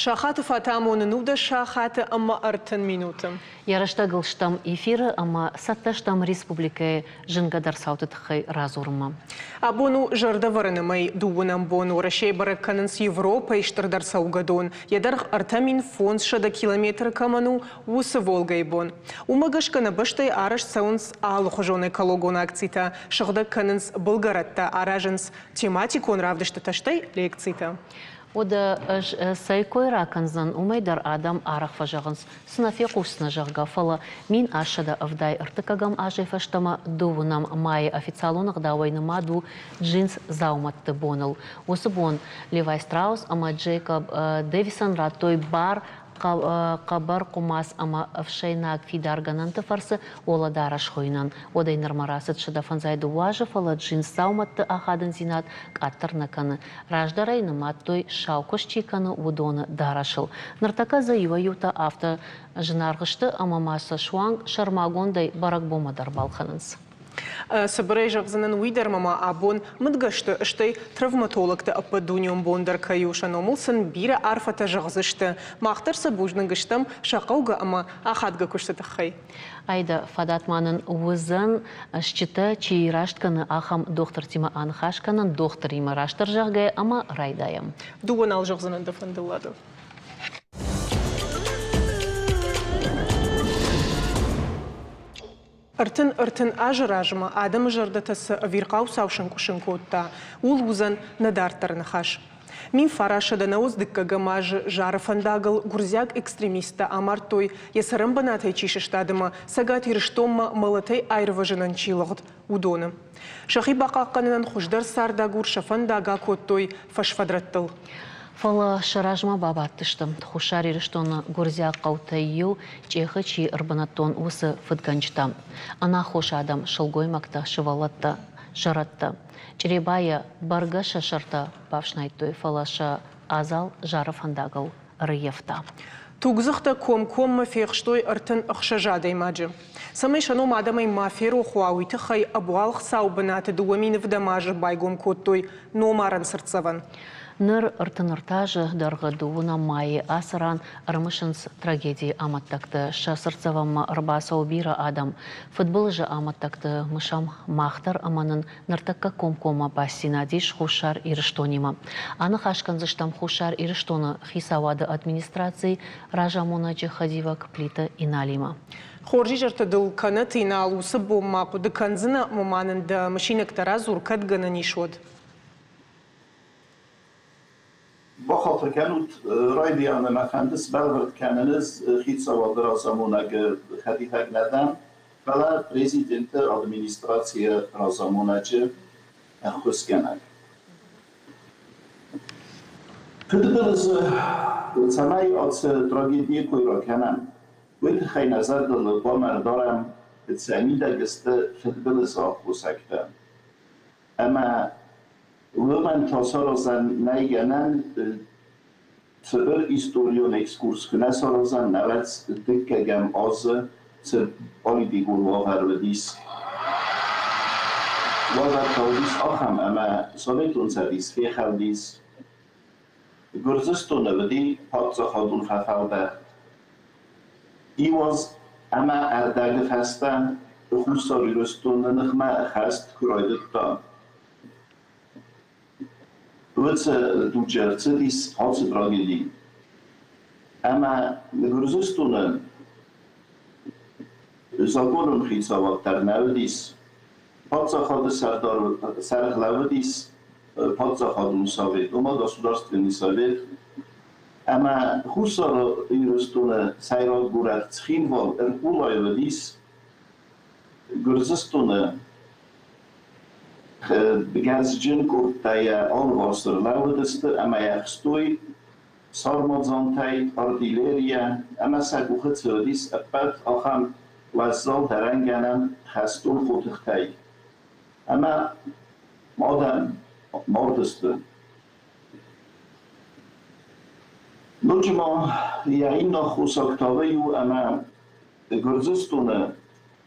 Сахаты фӕтамоны 19 сахаты ӕмӕ 30 минуты. Йӕ рӕстӕгыл стӕм эфиры ӕмӕ цӕттӕ стӕм республикӕйы зынгӕдӕр цауты тыххӕй радзурынмӕ. Абон у зӕрдӕвӕрыны мӕй дыууынӕм бон. Уӕрӕсейы бӕрӕг кӕнынц Европӕйы стырдӕр цӕугӕдон, йӕ дӕргъ 3500 километры кӕмӕн у, уыцы Волгӕйы бон. Уымӕ гӕсгӕ нӕ бӕстӕйы арӕзт цӕуынц алыхуызон экологон акцитӕ, сыгъдӕг кӕнынц былгӕрӕттӕ, аразынц тематикон равдыстытӕ, стӕй лекцитӕ. Уӕдӕ ӕз цӕй кой ракӕндзӕн, уымӕй дӕр адӕм арӕх фӕзӕгъынц, цы нӕ фехъусдзынӕ, зӕгъгӕ, фӕлӕ 1873 азӕй фӕстӕмӕ дыууынӕм майы официалон ӕгъдауӕй нымад у джинс дзаумӕтты боныл. Уыцы бон Левай Страус ӕмӕ Джейкоб Дэвисон радтой бар хъӕбӕр хъуымац ӕмӕ ӕфсӕйнаг фидаргӕнӕнты фӕрцы уӕлӕдарӕс хуыйынӕн. Уӕдӕй нырмӕ рацыд 152 азы, фӕлӕ джинс дзаумӕтты ахадындзинад къаддӕр нӕ кӕны. Раздӕр ӕй нымадтой, сау куыст чи кӕны, уыдоны дарӕсыл. Ныртӕккӕ дзы иуӕй-иутӕ афтӕ зынаргъ сты, ӕмӕ ма сӕ суанг сӕрмагондӕй бӕрӕгбонмӕ дӕр балхӕнынц. Цыбырӕй зӕгъдзынӕн уый дӕр, ӕмӕ абон мыдгӕсты, стӕй травматологты ӕппӕтдунеон бон дӕр кӕй у, сӕ номыл сын бирӕ арфӕтӕ зӕгъдзысты. Мах дӕр сӕ бузныг стӕм сӕ хъӕугӕ ӕмӕ ахадгӕ куысты тыххӕй. Айда, фадат ма нын уыдзӕн, стджытӕ чи раст кӕны, ахӕм дохтыртимӕ аныхас кӕнын, дохтыримӕ растдӕр зӕгъгӕ, ӕмӕ райдайӕм. Дыууӕ нал зӕгъдзынӕн дӕ фӕндыл, Ладо. 30 азы размӕ адӕмы зӕрдӕтӕ цы ӕвирхъау цау сӕнкъуысын кодта, ууыл уыдзӕн нӕ дарддӕры ныхас. 1990 дыккӕгӕм азы Зары фӕндагыл гуырдзиаг экстремисттӕ амардтой, йӕ цӕрӕнбынатӕй чи сыстад ӕмӕ Цӕгат Ирыстонмӕ мӕлӕтӕй аирвӕзынӕн чи лыгъд, уыдоны. Сӕхи бахъахъхъӕнынӕн хуыздӕр цардагур сӕ фӕндаг акодтой фӕсфӕдрӕттыл. Фӕлӕ сӕ размӕ бабадтысты Хуссар Ирыстоны гуырдзиаг хъӕутӕй иу Чъехы чи ӕрбынӕттон, уыцы фыдгӕнджытӕ. Ӕнаххос адӕм, сылгоймӕгтӕ, сывӕллӕттӕ, зӕрӕдтӕ. Чъребайӕ бӕргӕ сӕ сӕртӕ бафснайдтой, фӕлӕ сӕ адзал Зары фӕндагыл ӕрыййӕфта. Тугдзыхтӕ комкоммӕ фехстой 36 адӕймаджы. Цӕмӕй сӕ ном адӕмӕй ма ферох уа, уый тыххӕй ӕбуалгъ цау бынаты 2007 азы байгом кодтой номарӕн цыртдзӕвӕн. Ныр 33 азы дӕргъы дыууынӕм майы ацы ран ӕрымысынц трагедийы амӕттӕгты. Сӕ цыртдзӕвӕнмӕ ӕрбацӕуы бирӕ адӕм. Фыдбылызы амӕттӕгты мысӕм мах дӕр ӕмӕ нын ныртӕккӕ комкоммӕ бастдзинад ис Хуссар Ирыстонимӕ. Аныхас кӕндзыстӕм Хуссар Ирыстоны хицауады администрацийы разамонӕджы хӕдивӕг Плиты Иналимӕ. Хорз изӕртӕ дыл кӕнӕт, Инал, уыцы бон ма хъуыды кӕндзынӕ ӕмӕ ма нын дӕ мысинӕгтӕ радзур, кӕд гӕнӕн ис, уӕд. Бахатыр кӕнут, райдианы мӕ фӕнды сбӕлвырд кӕнын, ӕз хицауады разамонӕгы хӕдивӕг нӕ дӕн, фӕлӕ президенты администрацийы разамонӕджы ӕххуысгӕнӕг. Фыдбылызы цӕмӕй ацы трагедийы кой ракӕнӕм, уый тыххӕй нӕ зӕрдыл хъуамӕ ӕрдарӕм, сӕ мидӕг сты фыдбылызы аххосӕгтӕ. Ӕмӕ уымӕн та саразӕн нӕй гӕнӕн, цыбыр историон экскурс куы нӕ саразӕм, науӕд дыккӕгӕм азы цы политикон уавӕр уыдис. Уавӕр та уыдис ахӕм, ӕмӕ Советон Цӕдис фехӕлдис, Гуырдзыстоны уыди паддзахадон фӕфӕлдӕхт. Иу аз ӕмӕ ӕрдӕгы фӕстӕ Хуссар Ирыстоны ныхмӕ хӕст куы райдыдта, уыцы дуджы ӕрцыдис ацы трагеди. Ӕмӕ Гуырдзыстоны законон хицауад дӕр нӕ уыдис, паддзахады сӕрдар сӕргълӕууыдис паддзахадон совет, ома Государственный совет, ӕмӕ Хуссар Ирыстоны сӕйраг горӕт Цхинвал ӕрхъулайы уыдис Гуырдзыстоны гӕрзджын къордтӕ йӕ алыварс ӕрлӕууыдысты ӕмӕ йӕ ӕхстой сармадзантӕй, артиллерийӕ ӕмӕ сӕ къухы цы уыдис, ӕппӕт ахӕм уӕззау дӕрӕнгӕнӕн хӕстон хотыхтӕй. Ӕмӕ адӕм мардысты. Ноджы ма йӕ иннӕ аххосаг та уый у, ӕмӕ Гуырдзыстоны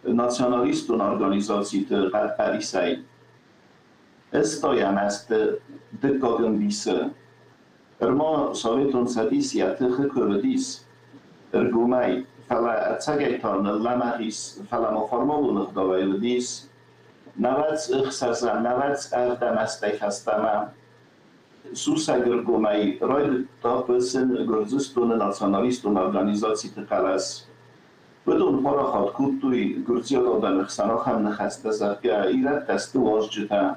националистон организациты хъӕппӕрисӕй ӕстайӕм азты дыккаг ӕмбисы. Нырма Советон Цӕдис йӕ тыхы куы уыдис, ӕргомӕй, фӕлӕ ӕцӕгӕй та ныллӕмӕгъ ис, фӕлӕ ма формалон ӕгъдауӕй уыдис 96 97 азтӕй фӕстӕмӕ. Сусӕгӕргомӕй райдыдта хъусын Гуырдзыстоны националистон организациты хъӕлӕс. Уыдон парахат кодтой гуырдзиаг адӕмы хсӕн ахӕм ныхӕстӕ, зӕгъгӕ, ирӕттӕ сты уазджытӕ.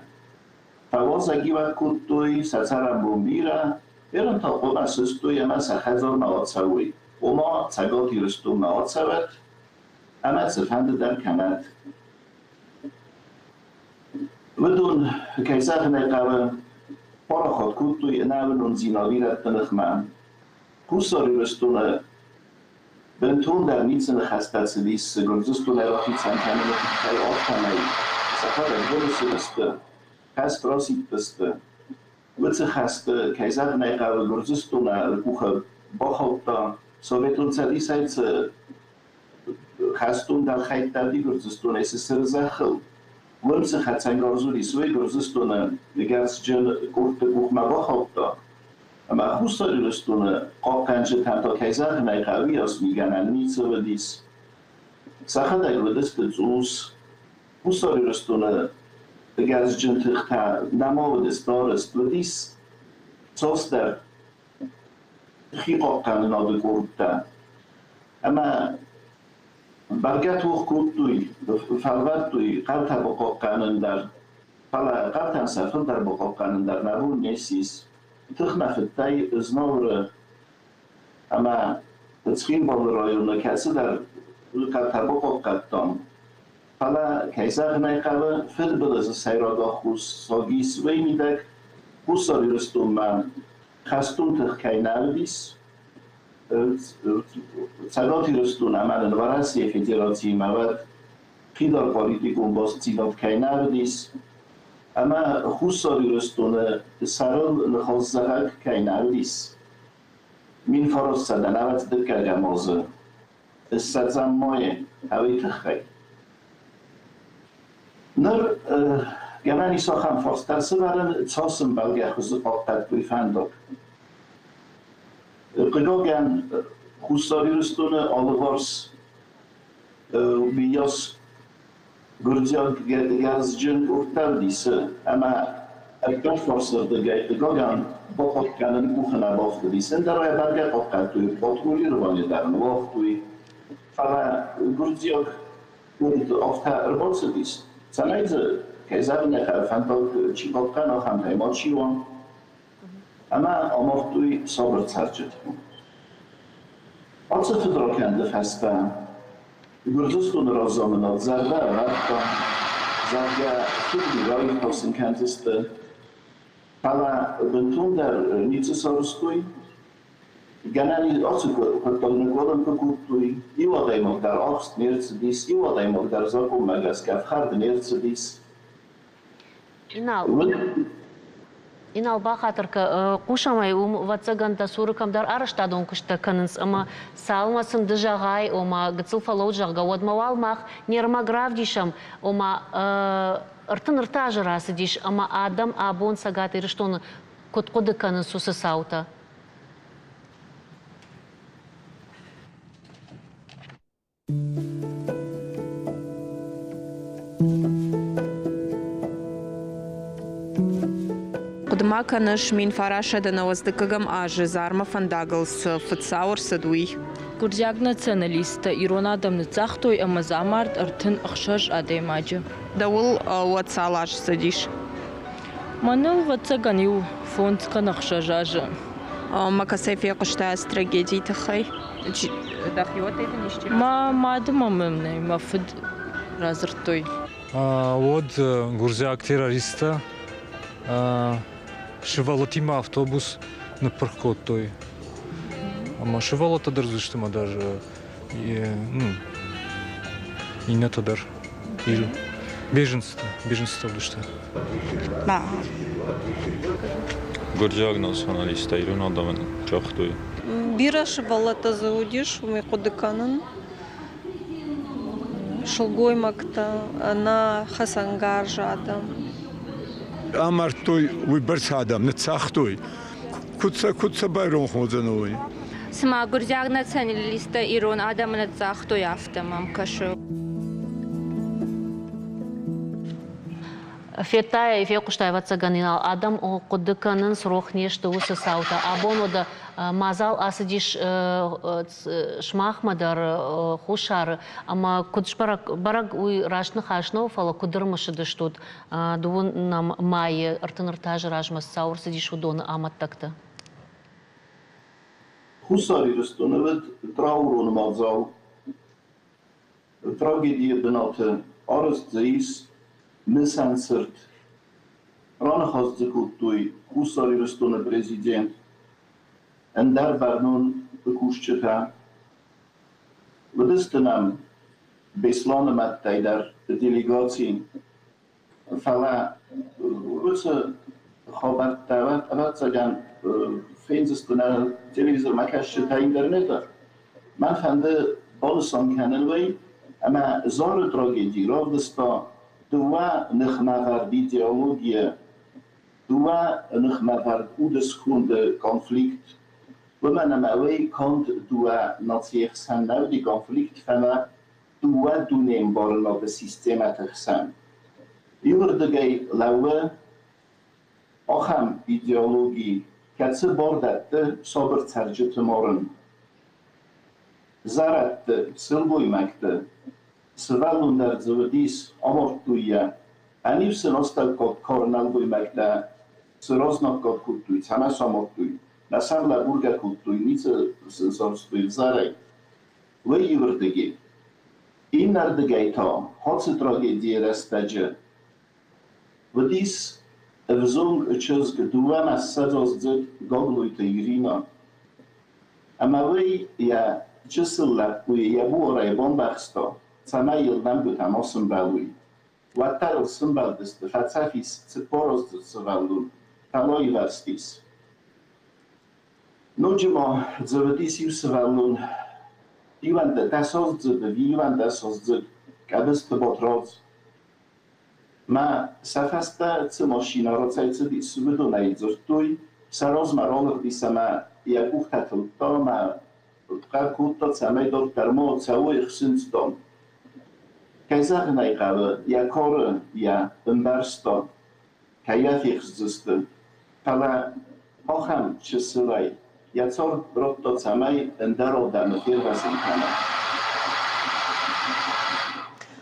Фӕуазӕгиуӕг кодтой, сӕ цӕрӕнбон бирӕ, ерын та хъуамӕ сыстой ӕмӕ сӕ хӕдзармӕ ацӕуой, ома Цӕгат Ирыстонмӕ ацӕуӕт ӕмӕ цыфӕнды дӕр кӕнӕт. Уыдон, кӕй зӕгъын ӕй хъӕуы, парахат кодтой ӕнӕуынондзинад ирӕтты ныхмӕ. Хуссар Ирыстоны бынтондӕр ницы ныхӕстӕ цыдис Гуырдзыстонӕй рахицӕн кӕныны тыххӕй, афтӕмӕй сӕхӕдӕг быныцыдысты, хӕст расидтысты. Уыцы хӕсты, кӕй зӕгъын ӕй хъӕуы, Гуырдзыстоны къухы бахаудта, Советон Цӕдисӕй цы хӕстон дӕлхӕйттӕ уыди Гуырдзыстонӕй цы сыры зӕххыл, уым цы хӕцӕнгарз уыдис, уый Гуырдзыстоны гӕрзджын къордты къухмӕ бахаудта. Ӕмӕ Хуссар Ирыстоны хъахъхъӕнджытӕн та, кӕй зӕгъын ӕй хъӕуы, уыйас мигӕнӕн ницы уыдис. Сӕхӕдӕг уыдысты цъус. Хуссар Ирыстоны гӕрзджын тыхтӕ нӕма уыдысты арӕзт, уыдис цасдӕр хихъахъхъӕнынады къордтӕ. Ӕмӕ бӕргӕ тох кодтой, фӕлвӕрдтой хъӕутӕ бахъахъхъӕнын дӕр, фӕлӕ хъӕутӕн сӕ фылдӕр бахъахъхъӕнын дӕр нӕ бон не ссис. Тыхмӕ фыдтӕй Знауыры ӕмӕ Цхинвалы районы кӕцыдӕр хъӕутӕ бахъахъхъӕдтам. Фӕлӕ, кӕй зӕгъын ӕй хъӕуы, фыдбылызы сӕйраг аххосаг ис уый мидӕг, Хуссар Ирыстонмӕ хӕстон тых кӕй нӕ уыдис, Цӕгат Ирыстон ӕмӕ нын Уӕрӕсейы Федерациимӕ уӕд фидар политикон бастдзинад кӕй нӕ уыдис, ӕмӕ Хуссар Ирыстоны сӕрыл ныхасзӕгъӕг кӕй нӕ уыдис. 1992 азы ссӕдзӕм майы ӕви тыххӕй. Ныр гӕнӕн ис ахӕм фарста сӕвӕрын, цас ӕмбӕлгӕ хуызы хъахъхъӕдтой фӕндаг. Хъыгагӕн, Хуссар Ирыстоны алыварс уыйас гуырдзиаг гӕрзджын къордтӕ уыдис ӕмӕ ӕппӕт фарсырдыгӕй, хъыгагӕн, бахъахъхъ кӕнын къухы нӕ бафтыдис. Ӕндӕр ӕй бӕргӕ хъахъхъӕдтой, патрулирование дӕр ныууагътой, фӕлӕ гуырдзиаг къорд афтӕ ӕрбацыдис, цӕмӕй дзы, кӕй зӕгъын ӕй хъӕуы, фӕндаг чи хъахъхъӕна, ахӕмтӕй мачи уа. Ӕмӕ амардтой сабыр цӕрджыты. Ацы фыдракӕнды фӕстӕ Гуырдзыстоны разамынад зӕрдӕ ӕвӕрдта, зӕгъгӕ, фыдми раиртасын кӕндзысты, фӕлӕ бынтондӕр ницы сарӕзтой. Гӕнӕн ис, ацы хъуыддаг ныкъкъуылымпы кодтой, иу адӕймаг дӕр ахст не рцыдис, иу адӕймаг дӕр закъонмӕ гӕсгӕ ӕфхӕрд не рцыдис. Инал, Инал, бахатыр кӕ, хъусӕм ӕй, уым, ӕвӕццӕгӕн, дӕ цуры кӕмдӕр арӕзтадон куысттӕ кӕнынц ӕмӕ цалынмӕ сын ды зӕгъай, ома гыццыл фӕлӕуут, зӕгъгӕ, уӕдмӕ уал мах не рмӕг равдисӕм, ома 33 азы рацыдис ӕмӕ адӕм абон Цӕгат Ирыстоны куыд хъуыды кӕнынц уыцы цаутӕ? Хъуыды ма кӕныс, 1990 азы Зармӕ фӕндагыл цы фыдцау ӕрцыд, уый? Гуырдзиаг националисттӕ ирон адӕм ныццагътой ӕмӕ дзы амард 36 адӕймаджы. Дӕуыл уӕд цал азы цыдис? Мӕныл, ӕвӕццӕгӕн, иу фондз кӕнӕ ӕхсӕз азы. Ӕмӕ кӕцӕй фехъуыстай ацы трагедийы тыххӕй? Дӕхиуӕттӕй дын исчи? Мӕ мады мӕ мӕ фыд радзырдтой. Уӕд гуырдзиаг террористтӕ сывӕллӕттимӕ автобус ныппырх кодтой. Ӕмӕ сывӕллӕттӕ дӕр уыдысты ӕмӕ даже ну, иннӕтӕ дӕр. Беженцтӕ, беженцтӕ уыдысты. Гуырдзиаг националисттӕ ирон адӕмӕн загътой. Бирӕ сывӕллӕттӕ дзы уыдис, уымӕй хъуыды кӕнын. Сылгоймӕгтӕ, ӕнӕ хӕцӕнгарз адӕм. Амардтой уыйбӕрц адӕм, ныццагътой. Куыд сӕ, куыд сӕ байронх уыдзӕн уый? Цыма гуырдзиаг националисттӕ ирон адӕмы ныццагътой, афтӕ мӕм кӕсы. Федтай, фехъуыстай, ӕвӕццӕгӕн, Инал, адӕм хъуыды кӕнынц, рох не сты уыцы цаутӕ. Абон уӕдӕ мадзал ацыдис сымахмӕ дӕр Хуссары, ӕмӕ куыд сбӕрӕг, бӕрӕг уый раст ныхас нӕу, фӕлӕ куыд ӕрымысыдыстут дыууынӕм майы 33 азы размӕ цы цау ӕрцыдис, уыдоны амӕттӕгты? Хуссар Ирыстоны уыд траурон мадзал. Трагедийы бынаты арӕзт дзы ис мысӕн цырт. Раныхас дзы кодтой Хуссар Ирыстоны президент, ӕндӕр бӕрнон кусджытӕ. Уыдысты нӕм Беслӕны мӕдтӕй дӕр делегаци. Фӕлӕ уыцы хабӕрттӕ, ӕвӕццӕгӕн, фендзысты нӕ телевизормӕ кӕсджытӕ интернеты. Мӕн фӕнды банысан кӕнын уый, ӕмӕ Зары трагеди равдыста дыууӕ ныхмӕвӕрд идеологийы, дыууӕ ныхмӕвӕрд удысконды конфликт. Уымӕн ӕмӕ уый канд дыууӕ нацийы хсӕн нӕ уыди конфликт, фӕлӕ дыууӕ дунеӕмбарынады системӕты хсӕн. Иуырдыгӕй лӕууы ахӕм идеологи, кӕцы бар дӕтты сабыр цӕрджыты марын. Зӕрӕдты, сылгоймӕгты, сывӕллон дӕр дзы уыдис, амардтой йӕ. Ӕниу сын астӕуккаг кары нӕлгоймӕгтӕ цы разнаггад кодтой, цӕмӕ самадтой, нӕ сӕм лӕбургӕ кодтой, ницы сын сарӕзтой ӕвзӕрӕй. Уый иуырдыгӕй. Иннӕрдыгӕй та ацы трагедийы рӕстӕджы уыдис ӕвзонг чызг дыууӕмӕ ссӕдзаздзыд Гаглойты Иринӕ. Ӕмӕ уый йӕ чысыл лӕппуйы йӕ буарӕй бамбӕхста, цӕмӕй йыл нӕмгуытӕ ма сымбӕлой. Уӕддӕр ыл сымбӕлдысты, фӕцӕф ис цыппораздзыд сывӕллон, фӕлӕ аивӕрзтис. Ноджы ма дзы уыдис иу сывӕллон, иуӕндӕсаздзыд ӕви иуӕндӕсаздзыд Къӕбысты Батрадз. Мӕ сӕ фӕстӕ цы машинӕ рацӕйцыдис, уыдонӕй дзырдтой, сӕ размӕ ралыгъдис ӕмӕ йӕ къухтӕ тылдта ӕмӕ хъӕр кодта, цӕмӕй дарддӕр ма цӕуой ӕхсынцъдон. Кӕй зӕгъын ӕй хъӕуы, йӕ кары йӕ ӕмбӕрста, кӕй йӕ фехсдзысты, фӕлӕ ахӕм чысылӕй йӕ цард радта, цӕмӕй ӕндӕр адӕмы фервӕзын кӕна.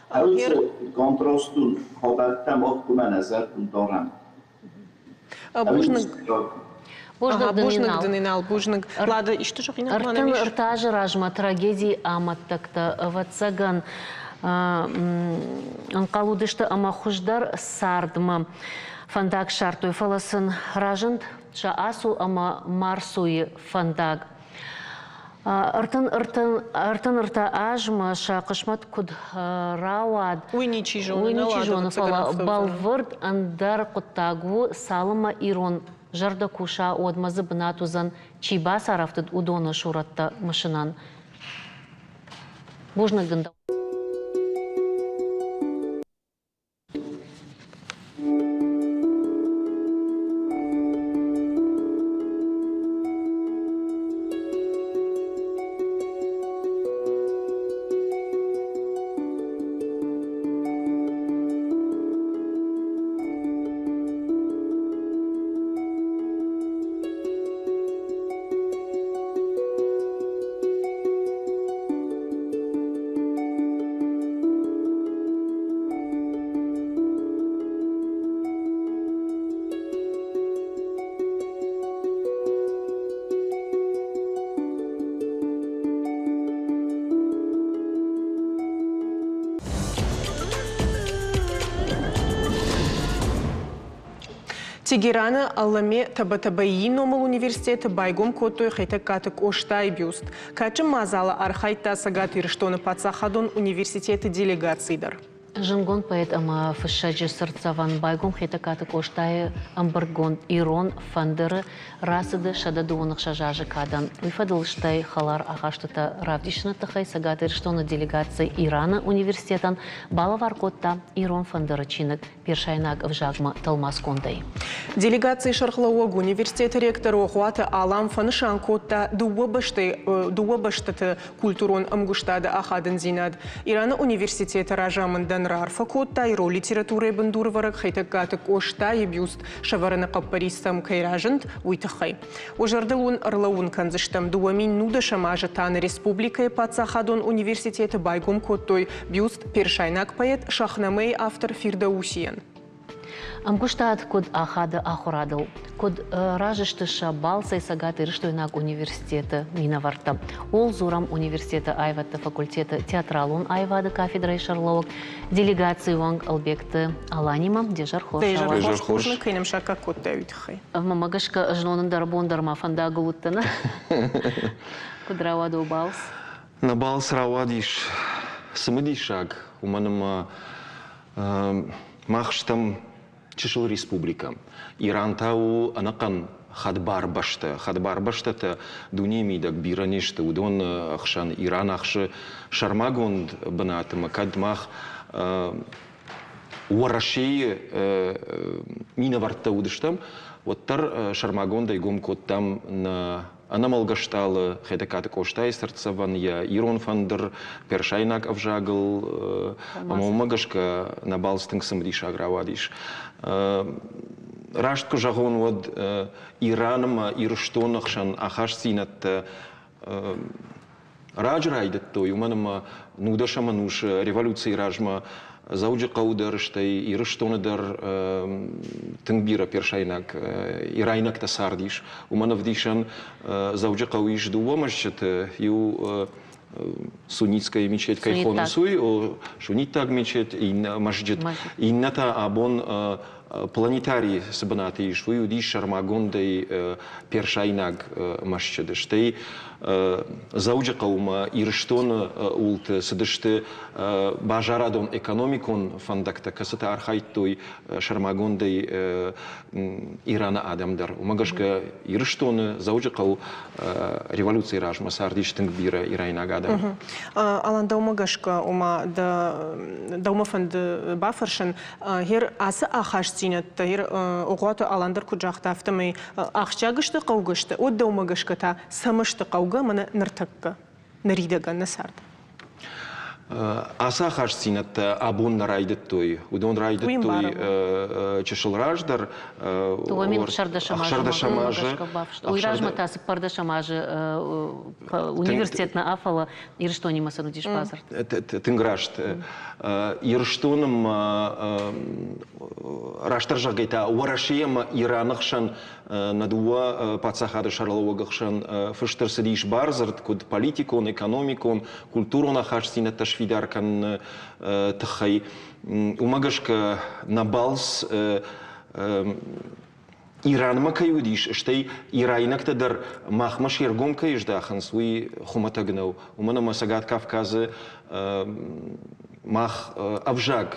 Уыцы контрастон хабӕрттӕ мах куымӕ нӕ зӕрдыл дарӕм. Бузныг. Бузныг дын, Инал, бузныг. Лада, исты зӕгъинаг ма нӕм ис? 33 азы размӕ трагедийы амӕттӕгтӕ, ӕвӕццӕгӕн, ӕнхъӕл уыдысты ӕмӕ хуыздӕр цардмӕ фӕндаг ссардтой, фӕлӕ сын разынд сӕ ацу ӕмӕ ма рцуйы фӕндаг. 33 азмӕ сӕ хъысмӕт куыд рауад, уый ничи зоны, уый ничи зоны, фӕлӕ бӕлвырд ӕндӕр хъуыддаг у, цалынмӕ ирон зӕрдӕ куса, уӕдмӕ дзы бынат уыдзӕн, чи бацарӕфтыд, уыдоны сурӕттӕ мысынӕн. Бузныг дын. Тегераны Алламе Табатабаийы номыл университеты байгом кодтой Хетӕгкаты Къостайы бюст. Кадджын мадзалы архайдта Цӕгат Ирыстоны паддзахадон университеты делегаци дӕр. Зындгонд поэт ӕмӕ фыссӕджы цыртдзӕвӕн байгом Хетӕгкаты Къостайы ӕмбырдгонд Ирон фӕндыр-ы рацыды 126 азы кадӕн. Уый фӕдыл стӕй хӕлар ахастытӕ равдисыны тыххӕй Цӕгат Ирыстоны делегаци Ираны университетӕн балӕвар кодта Ирон фӕндыр-ы чиныг персайнаг ӕвзагмӕ тӕлмацгондӕй. Делегацийы сӕргълӕууӕг университеты ректор Огъуаты Алан фӕнысан кодта дыууӕ бӕстӕты культурон ӕмгуыстады ахадындзинад. Ираны университеты разамындӕн раарфӕ кодта ирон литературӕйы бындурӕвӕрӕг Хетӕгкаты Къостайы бюст сӕвӕрыны хъӕппӕристӕм кӕй разынд, уый тыххӕй. Уӕ зӕрдыл уын ӕрлӕууын кӕндзыстӕм, 2010 азы та нӕ республикӕйы паддзахадон университеты байгом кодтой бюст персайнаг поэт Шахнамейы автор Фирдоусийӕн. Ӕмгуыстад куыд ахады ахуырадыл, куыд разы сты сӕ балцӕй Цӕгат-Ирыстойнаг университеты минӕвӕрттӕ. Ууыл дзурӕм университеты аивӕдты факультеты театралон аивады кафедрӕйы сӕргълӕууӕг, делегацийы уӕнг Ӕлбегты Аланимӕ. Де зӕр хорз, Де зӕр хорз, кӕй нӕм саккаг кодтай, уый тыххӕй. Мӕ гӕсгӕ знон дӕр бон дӕр ма фӕндагыл уыдтӕн. Куыд рауад о балц? Нӕ балц рауадис цымыдисаг, уымӕн ӕмӕ мах стӕм чысыл республикӕ. Иран та у ӕнӕхъӕн хӕдбар бӕстӕ. Хӕдбар бӕстӕтӕ дунейы мидӕг бирӕ не сты. Уыдон ӕхсӕн Иран ахсы сӕрмагонд бынат ӕмӕ кӕд мах Уӕрӕсейы минӕвӕрттӕ уыдыстӕм, уӕддӕр сӕрмагондӕй гом кодтам нӕ ӕнӕмӕлгӕ стъалы Хетӕгкаты Къостайы цыртдзӕвӕн, йӕ ирон фӕндыр персайнаг ӕвзагыл, ӕмӕ уымӕ гӕсгӕ нӕ балц тынг цымыдисаг рауадис. Раст куы зӕгъон, уӕд Иран ӕмӕ Ирыстоны хсӕн ахастдзинӕдтӕ раджы райдыдтой, уымӕн ӕмӕ нудӕсӕм ӕнусы революцийы размӕ Дзӕуджыхъӕуы дӕр, стӕй Ирыстоны дӕр тынг бирӕ персайнаг ирайнӕгтӕ цардис. Уымӕн ӕвдисӕн Дзӕуджыхъӕуы ис дыууӕ мӕзджыты, иу суннитская мечеть кӕй хонынц, уый, сунниттаг мечеть, иннӕ мӕзджыт, иннӕ та абон планетарий цы бынаты ис, уый уыдис сӕрмагондӕй персайнаг мӕсчъыты. Стӕй Дзӕуджыхъӕумӕ Ирыстоны уылты цыдысты базарадон-экономикон фӕндӕгтӕ, кӕцытӕ архайдтой сӕрмагондӕй Ираны адӕм дӕр. Уымӕ гӕсгӕ Ирыстоны, Дзӕуджыхъӕу революцийы размӕ цардис тынг бирӕ ирайнаг адӕм. Алан, дӕумӕ гӕсгӕ, ома дӕумӕ фӕнды бафӕрсын, Гъер ацы ахастдзинӕдтӕ, гъер Огъуаты Алан дӕр куыд загъта, афтӕмӕй ахсджиаг сты, хъӕугӕ сты, уӕд дӕумӕ гӕсгӕ та цӕмӕ сты хъӕугӕ мӕнӕ ныртӕккӕ, ныридӕгӕн нӕ царды? Ацы ахастдзинӕдтӕ абон нӕ райдыдтой. Уыдон райдыдтой чысыл раздӕр. 16 азы. Уый размӕ та 14 азы университет нӕ, фӕлӕ Ирыстонимӕ сын уыдис бадзырд. Тынг раст. Ирыстоны ма растдӕр зӕгъгӕй та Уӕрӕсе ӕмӕ Ираны хсӕн нӕ дыууӕ паддзахады сӕргълӕууӕгы хсӕн фыст ӕрцыдис бардзырд, куыд политикон, экономикон, культурон ахастдзинӕдтӕ сфидар кӕныны тыххӕй. Уымӕ гӕсгӕ нӕ балц Иранмӕ кӕй уыдис, стӕй ирайнӕгтӕ дӕр махмӕ се ргом кӕй здахынц, уый хуымӕтӕг нӕу. Уымӕн ӕмӕ Цӕгат Кавказы мах ӕвзаг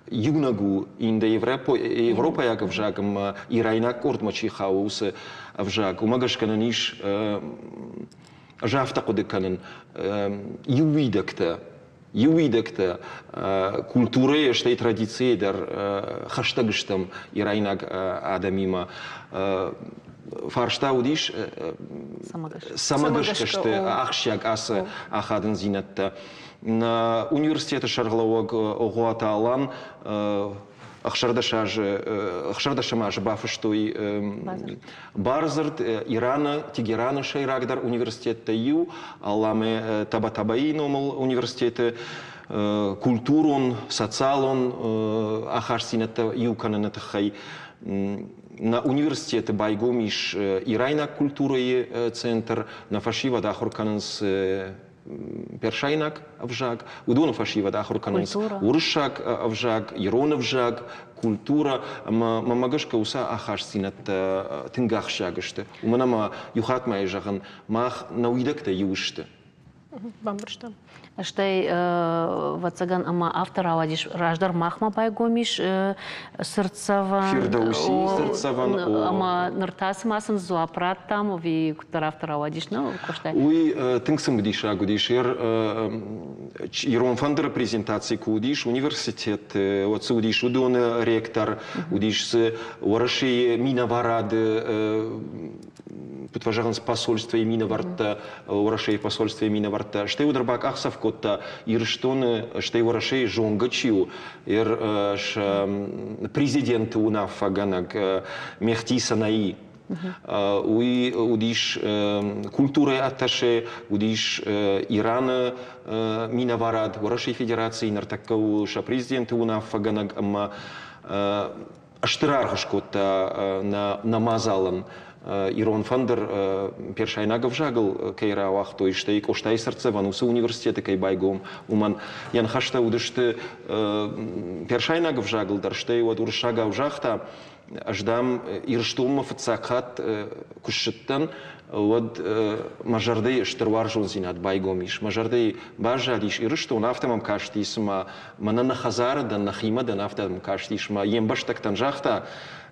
иунӕг у индоевропӕйаг ӕвзаг ӕмӕ ирайнаг къордмӕ чи хауы, уыцы ӕвзаг. Уымӕ гӕсгӕ нын ис ӕз афтӕ хъуыды кӕнын, иу уидӕгтӕ иу уидӕгтӕ культурӕйы, стӕй традицийы дӕр хӕстӕг стӕм ирайнаг адӕмимӕ. Фарста уыдис, цӕмӕ гӕсгӕ сты ахсджиаг ацы ахадындзинӕдтӕ. Нӕ университеты сӕргълӕууӕг Огъуаты Алан 16 азы бафыстой бардзырд Ираны, Тегераны сӕйрагдӕр университеттӕй иу, Алламе Табатабаийы номыл университеты культурон, социалон ахастдзинӕдтӕ иу кӕныны тыххӕй. Нӕ университеты байгом ис ирайнаг культурӕйы центр, нӕ фӕсивӕд ахуыр кӕнынц персайнаг ӕвзаг, уыдоны фӕсивӕд ахуыр кӕнынц уырыссаг ӕвзаг, ирон ӕвзаг, культурӕ ӕмӕ мӕмӕ гӕсгӕ уыцы ахастдзинӕдтӕ тынг ахсджиаг сты. Уымӕн ӕмӕ иу хатт ма йӕ зӕгъын, мах нӕ уидӕгтӕ иу сты. Бамбӕрстам. Стӕй, ӕвӕццӕгӕн, ӕмӕ афтӕ рауадис, раздӕр махмӕ байгом ис цыртдзӕвӕн. Фирдоуси цыртдзӕвӕн. Ӕмӕ ныр та цыма сын дзуапп радтам, ӕви куыддӕр афтӕ рауадис, нӕ, Къостай? Уый тынг цымыдисаг уыдис. Ирон фӕндыры презентаци куы уыдис университеты, уӕд цы уыдис уыдоны ректор, уыдис дзы Уӕрӕсейы минӕварады куыд фӕзӕгъынц, посольствойы минӕвӕрттӕ, Уӕрӕсейы посольствойы минӕвӕрттӕ, стӕй уыд ӕрбакъахдзӕф кодта Ирыстоны, стӕй Уӕрӕсейы зонгӕ чи у, президенты уынаффӕгӕнӕг Мехти Санаи. Уый уыдис культурӕйы атташе, уыдис Ираны минӕварад, Уӕрӕсейы Федерацийы ныртӕккӕ у сӕ президенты уынаффӕгӕнӕг ӕмӕ стыр аргъ скодта нӕ мадзалӕн. Ирон фӕндыр персайнаг ӕвзагыл кӕй рауагътой, стӕй Къостайы цыртдзӕвӕн уыцы университеты кӕй байгом, уымӕн йӕ ныхӕстӕ уыдысты персайнаг ӕвзагыл дӕр, стӕй уӕд уырыссагау загъта, ӕз, дам, Ирыстонмӕ фыццаг хатт куы ссыдтӕн, уӕд мӕ зӕрдӕйы стыр уарзондзинад байгом ис. Мӕ зӕрдӕйы баззадис Ирыстон, афтӕ мӕм касти, цыма мӕнӕ нӕ хӕдзары дӕн, нӕхимӕ дӕн, афтӕ мӕм кастис. Мӕ йе мбӕстӕгтӕн загъта,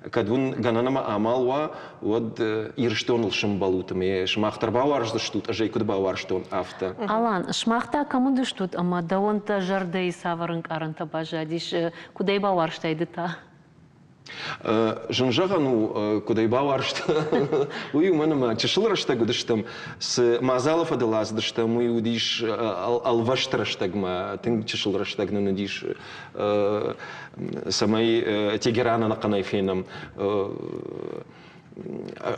кӕд уын гӕнӕн ӕмӕ амал уа, уӕд Ирыстоныл сымбӕлут ӕмӕ сымах дӕр бауарздзыстут, ӕз ӕй куыд бауарзтон, афтӕ. Алан, сымах та кӕм уыдыстут ӕмӕ дӕуӕн дӕ зӕрдӕйы цавӕр ӕнкъарӕнтӕ баззадис, куыд ӕй бауарзтай ды та? Зын зӕгъӕн у, куыд ӕй бауарзта, уый, уымӕн ӕмӕ чысыл рӕстӕг уыдыстӕм, цы мадзалы фӕдыл ацыдыстӕм, уый уыдис ӕлвӕст рӕстӕгмӕ, тынг чысыл рӕстӕг нын уыдис, цӕмӕй Тегеран ӕнӕхъӕнӕй фенӕм.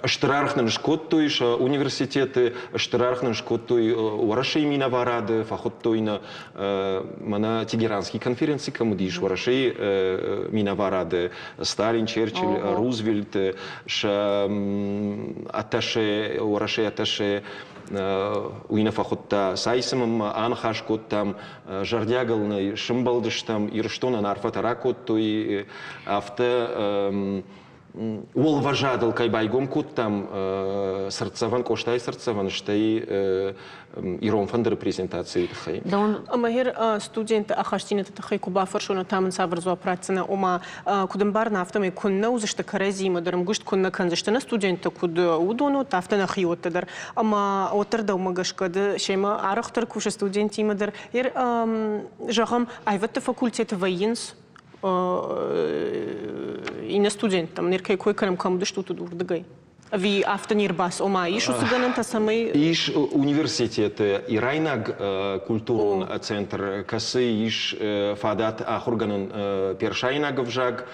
Стыр аргъ нын скодтой сӕ университеты, стыр аргъ нын скодтой Уӕрӕсейы минӕварады, фӕхуыдтой нӕ мӕнӕ Тегеранский конференци кӕм уыдис, Уӕрӕсейы минӕварады Сталин, Черчилль, Рузвельт, сӕ атташе, Уӕрӕсейы атташе уый нӕ фӕхуыдта. Цайцымӕ аныхас кодтам, зӕрдиагыл нӕ сымбӕлдыстӕм, Ирыстонӕн арфӕтӕ ракодтой, афтӕ уӕлвӕзадыл кӕй байгом кодтам цыртдзӕвӕн, Къостайы цыртдзӕвӕн, стӕй ирон фӕндыры презентацийы тыххӕй. Ӕмӕ гъер студентты ахастдзинӕдты тыххӕй куы бафӕрсон, та мын цавӕр дзуапп ратдзынӕ, ома куыд ӕмбарын, афтӕмӕй куыннӕ уыдзысты кӕрӕдзиимӕ дӕр ӕмгуыст куыннӕ кӕндзысты нӕ студенттӕ, куыд уыдон уыд, афтӕ нӕхиуӕттӕ дӕр. Ӕмӕ уӕддӕр дӕумӕ гӕсгӕ ды семӕ арӕхдӕр кусы студенттимӕ дӕр. Гъер, зӕгъӕм, аивӕдты факультеты вӕййынц иннӕ студенттӕм ныр кӕй кой кӕнӕм, кӕм уыдыстут уырдыгӕй? Ӕви афтӕ не рбац, ома ис уыцы гӕнӕнтӕ, цӕмӕй... Ис университеты ирайнаг культурон центр, кӕцы ис фадат ахуыргӕнӕн персайнаг ӕвзаг.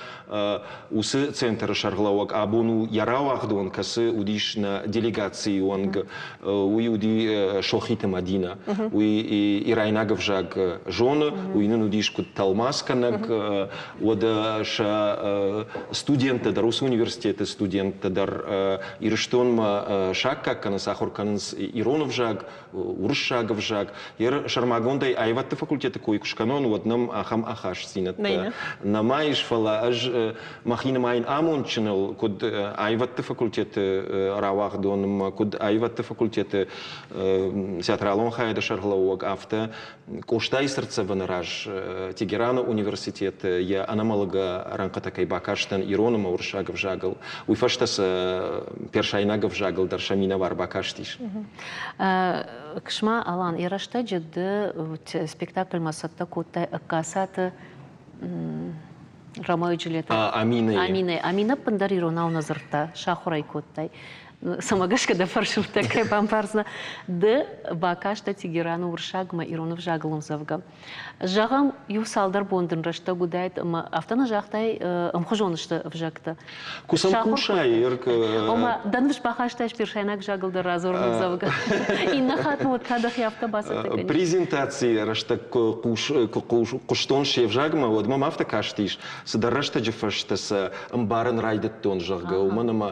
Уыцы центры сӕргълӕууӕг абон у йӕ рауагъдон, кӕцы уыдис нӕ делегацийы уӕнг. Уый уыди Сохиты Мадинӕ. Уый ирайнаг ӕвзаг зоны, уый нын уыдис куыд тӕлмацгӕнӕг, уӕдӕ сӕ студенттӕ дӕр, уыцы университеты студенттӕ дӕр Ирыстонмӕ саккаг кӕнынц, ахуыр кӕнынц ирон ӕвзаг, уырыссаг ӕвзаг. Йе сӕрмагондӕй аивӕдты факультеты кой куы скӕнон, уӕд нӕм ахӕм ахастдзинӕдтӕ нӕма ис, фӕлӕ ӕз мӕхи нымайын амондджыныл, куыд аивӕдты факультеты рауагъдонмӕ, куыд аивӕдты факультеты театралон хайады сӕргълӕууӕг, афтӕ Къостайы цыртдзӕвӕны раз Тегераны университеты йӕ ӕнӕмӕлгӕ рӕнхъытӕ кӕй бакастӕн ирон ӕмӕ уырыссаг ӕвзагыл, уый фӕстӕ сӕ персайнаг ӕвзагыл дӕр сӕ минӕвар бакастис. Ксма, Алан, йӕ рӕстӕджы ды спектакльмӕ цӕттӕ кодтай Ӕгкацаты Ромео Джульетта. Аминӕ. Аминӕ. Аминӕ ӕппындӕр иронау нӕ дзырдта, сахуыр ӕй кодтай. Цӕмӕ гӕсгӕ дӕ фӕрсырдтӕ кӕй бамбардзынӕ. Ды бакастӕ Тегераны уырыссагмӕ ирон ӕвзагыл ӕмдзӕвгӕ. Зӕгъӕм, иу цалдӕр бон дын рӕстӕг уыдаид ӕмӕ афтӕ нӕ загътай, ӕмхуызон сты ӕвзӕгтӕ. Куы сӕм хъусай, Ома, дӕ ныфс бахастай персайнаг ӕвзагыл дӕр радзурын ӕмдзӕвгӕ. Иннӕ хатт уӕд та дӕхи афтӕ бацӕттӕ кӕнис. Презентацийы рӕстӕг куы хъуыстон се взагмӕ, уӕд мӕм афтӕ кастис, цыдӕр рӕстӕджы фӕстӕ сӕ ӕмбарын райдыдтон, зӕгъгӕ, уымӕн ӕмӕ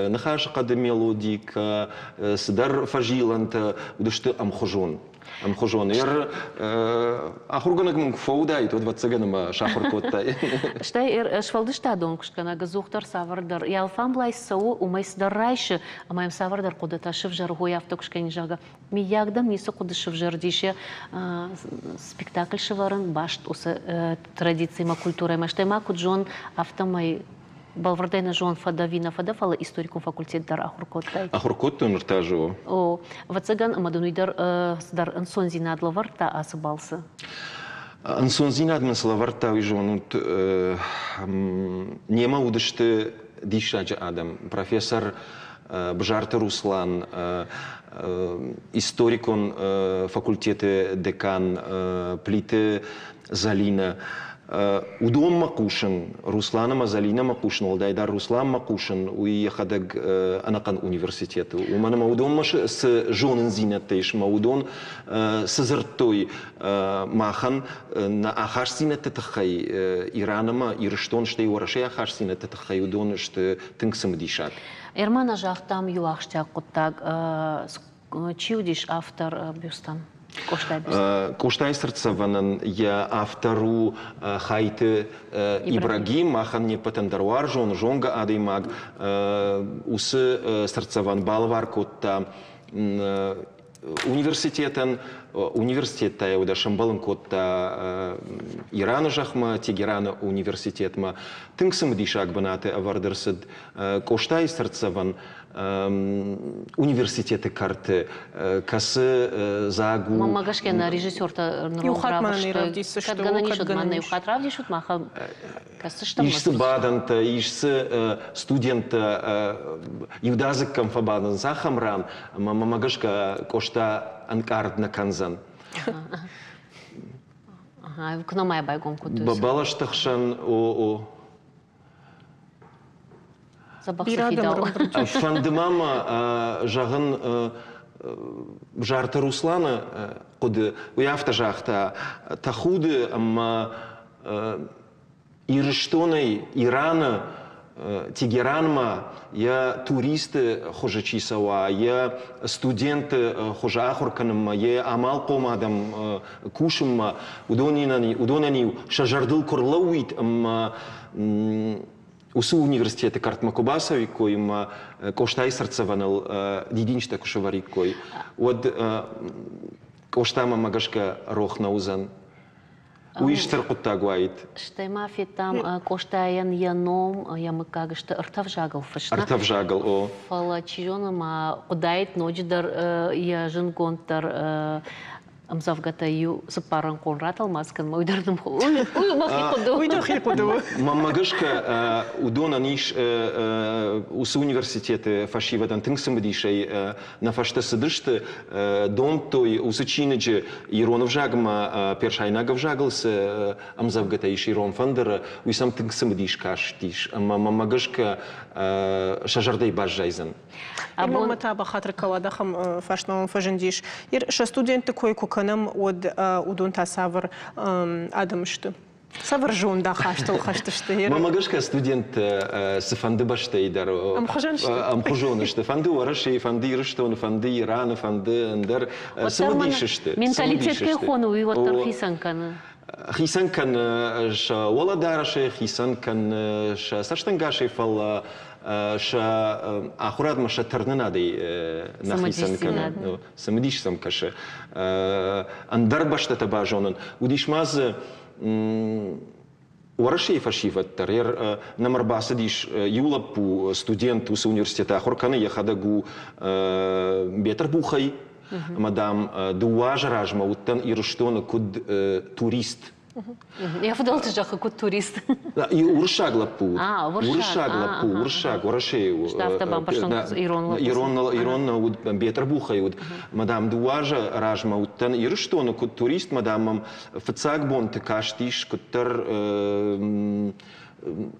ныхасы хъӕды Цагъды мелодикӕ, цыдӕр фӕзилӕнтӕ уыдысты ӕмхуызон. Ӕмхуызон. Ер ахуыргӕнӕг мын куы фӕуыдаид, уӕд ӕвӕццӕгӕн ӕмӕ сахуыр кодтай. Стӕй сфӕлдыстадон куыстгӕнӕг ӕдзухдӕр цавӕрдӕр йӕ алфамблай цӕуы, уымӕй цыдӕр райсы, ӕмӕ йӕм цавӕрдӕр хъуыдытӕ сывзӕры, хой афтӕ куы скӕнин, зӕгъгӕ, миййаг дӕм ницы хъуыды сывзӕрдис спектакль сывӕрын баст уыцы традициимӕ, культурӕимӕ, стӕй ма куыд зон, афтӕмӕй бӕлвырдӕй нӕ зон фӕдӕ ӕви нӕ фӕдӕ, фӕлӕ историкон факультет дӕр ахуыр кодтай. Ахуыр кодтон ӕртӕ азы. О, ӕвӕццӕгӕн, ӕмӕ дын уый дӕр цыдӕр ӕнцондзинад лӕвӕрдта ацы балцы. Ӕнцондзинад мын цы лӕвӕрдта, уый зонут, немӕ уыдысты диссаджы адӕм. Профессор Бзарты Руслан, историкон факультеты декан Плиты Залинӕ. Уыдонмӕ хъусын, Руслан ӕмӕ Залинӕмӕ хъусын, уӕлдайдӕр Русланмӕ хъусын, уый йӕхӕдӕг ӕнӕхъӕн университеты. Уымӕн ӕмӕ уыдонмӕ цы зонындзинӕдтӕ ис, ӕмӕ уыдон цы дзырдтой махӕн нӕ ахастдзинӕдты тыххӕй, Иран ӕмӕ Ирыстон, стӕй Уӕрӕсейы ахастдзинӕдты тыххӕй, уыдон сты тынг цымыдисаг. Эрман, загътам иу ахсджиаг хъуыддаг. Чи уыдис автор бюстӕн? Къостайы бюст. Къостайы цыртдзӕвӕнӕн йӕ автор у Хайты Ибрагим, махӕн не ппӕтӕн дӕр уарзон, зонгӕ адӕймаг. Уыцы цыртдзӕвӕн балӕвар кодта университетӕн. Университет та йӕ сӕмбӕлын кодта Ираны зӕхмӕ, Тегераны университетмӕ. Тынг цымыдисаг бынаты ӕвӕрд ӕрцыд Къостайы цыртдзӕвӕн университеты кӕрты, кӕцы дзаг у. Мӕнмӕ гӕсгӕ нӕ режиссертӕ нырон равдыстой. Кӕд гӕнӕн ис, уӕд ма нӕ иу хатт равдисут, махӕн кӕсдзыстӕм. Ис дзы бадӕнтӕ, ис дзы студенттӕ иудадзыг кӕм фӕбадынц, ахӕм ран, ӕмӕ мӕнмӕ гӕсгӕ Къоста ӕнкъард нӕ кӕндзӕн. Куы нӕма байгом кодтой. Бӕлӕсты хсӕн, о, о. Фӕнды ма мӕ зӕгъын Бзарты Русланы хъуыды. Уый афтӕ загъта, тӕхуды ӕмӕ Ирыстонӕй Ираны Тегеранмӕ йӕ туристы хуызы чи цӕуа, йӕ студентты хуызы ахуыр кӕнынмӕ, йӕ амалхъом адӕм кусынмӕ, уыдонӕн-иу сӕ зӕрдыл куы рлӕууид ӕмӕ уыцы университеты кӕртмӕ куы бацӕуиккой ӕмӕ Къостайы цыртдзӕвӕныл дидинджытӕ куы сӕвӕриккой, уӕд Къостамӕ мӕ гӕсгӕ рох нӕ уыдзӕн. Уый стыр хъуыддаг уаид. Стӕй ма федтам Къостайӕн йӕ ном, йӕ мыггаг сты ӕртӕ взагыл фыст. Ӕртӕ взагыл, о. Фӕлӕ, чи зоны, ма хъуыдаид ноджыдӕр йӕ зындгонддӕр ӕмдзӕвгӕтӕ иу цыппаррӕнхъон ратӕлмац кӕнынмӕ, уый дӕр нын уый мӕхи хъуыды у. Уый дӕхи хъуыды у. Мӕнмӕ гӕсгӕ, уыдонӕн ис уыцы университеты фӕсивӕдӕн тынг цымыдисӕй нӕ фӕстӕ цыдысты, домдтой уыцы чиныджы ирон ӕвзагмӕ персайнаг ӕвзагыл цы ӕмдзӕвгӕтӕ ис ирон фӕндыры, уый сӕм тынг цымыдис кастис ӕмӕ мӕнмӕ гӕсгӕ сӕ зӕрдӕйы баззайдзӕн. Абон та бахатыр кӕуӕд ахӕм фарстмӕ мӕм фӕзындис. Сӕ студентты кой куы кӕнӕм, уӕд уыдон та цавӕр адӕм сты? Цавӕр зондахастыл хӕст сты? Мӕнмӕ гӕсгӕ студенттӕ цыфӕнды бӕстӕйы дӕр ӕмхуызон сты. Ӕмхуызон сты. Фӕнды Уӕрӕсейы, фӕнды Ирыстоны, фӕнды Ираны, фӕнды ӕндӕр. Цымыдис сты. Менталитет кӕй хоны, уый уӕддӕр хицӕн кӕны. Хицӕн кӕны сӕ уӕлӕдарӕсӕй, хицӕн кӕны сӕ цӕстӕнгасӕй, фӕлӕ сӕ ахуырадмӕ сӕ тырнынадӕй нӕ хицӕн кӕны. Цымыдис сӕм кӕсы. Ӕндӕр бӕстӕтӕ базонын. Уыдис ма дзы Уӕрӕсейы фӕсивӕд дӕр нӕм ӕрбацыдис иу лӕппу, студент, уыцы университеты ахуыр кӕны, йӕхӕдӕг у Бетъырбухӕй. Ӕмӕ, дам, дыууӕ азы размӕ уыдтӕн Ирыстоны куыд турист. Йӕ фыдӕлты зӕххы куыд турист. Уырыссаг лӕппу уыд. Уырыссаг лӕппу, уырыссаг, Уӕрӕсейы у. Афтӕ бамбӕрстон, ирон лӕппу. Ирон нӕ уыд, Бетъырбухӕй уыд. Ӕмӕ, дам, дыууӕ азы размӕ уыдтӕн Ирыстоны куыд турист, мӕ, дам, мӕм фыццаг бонты кастис куыддӕр.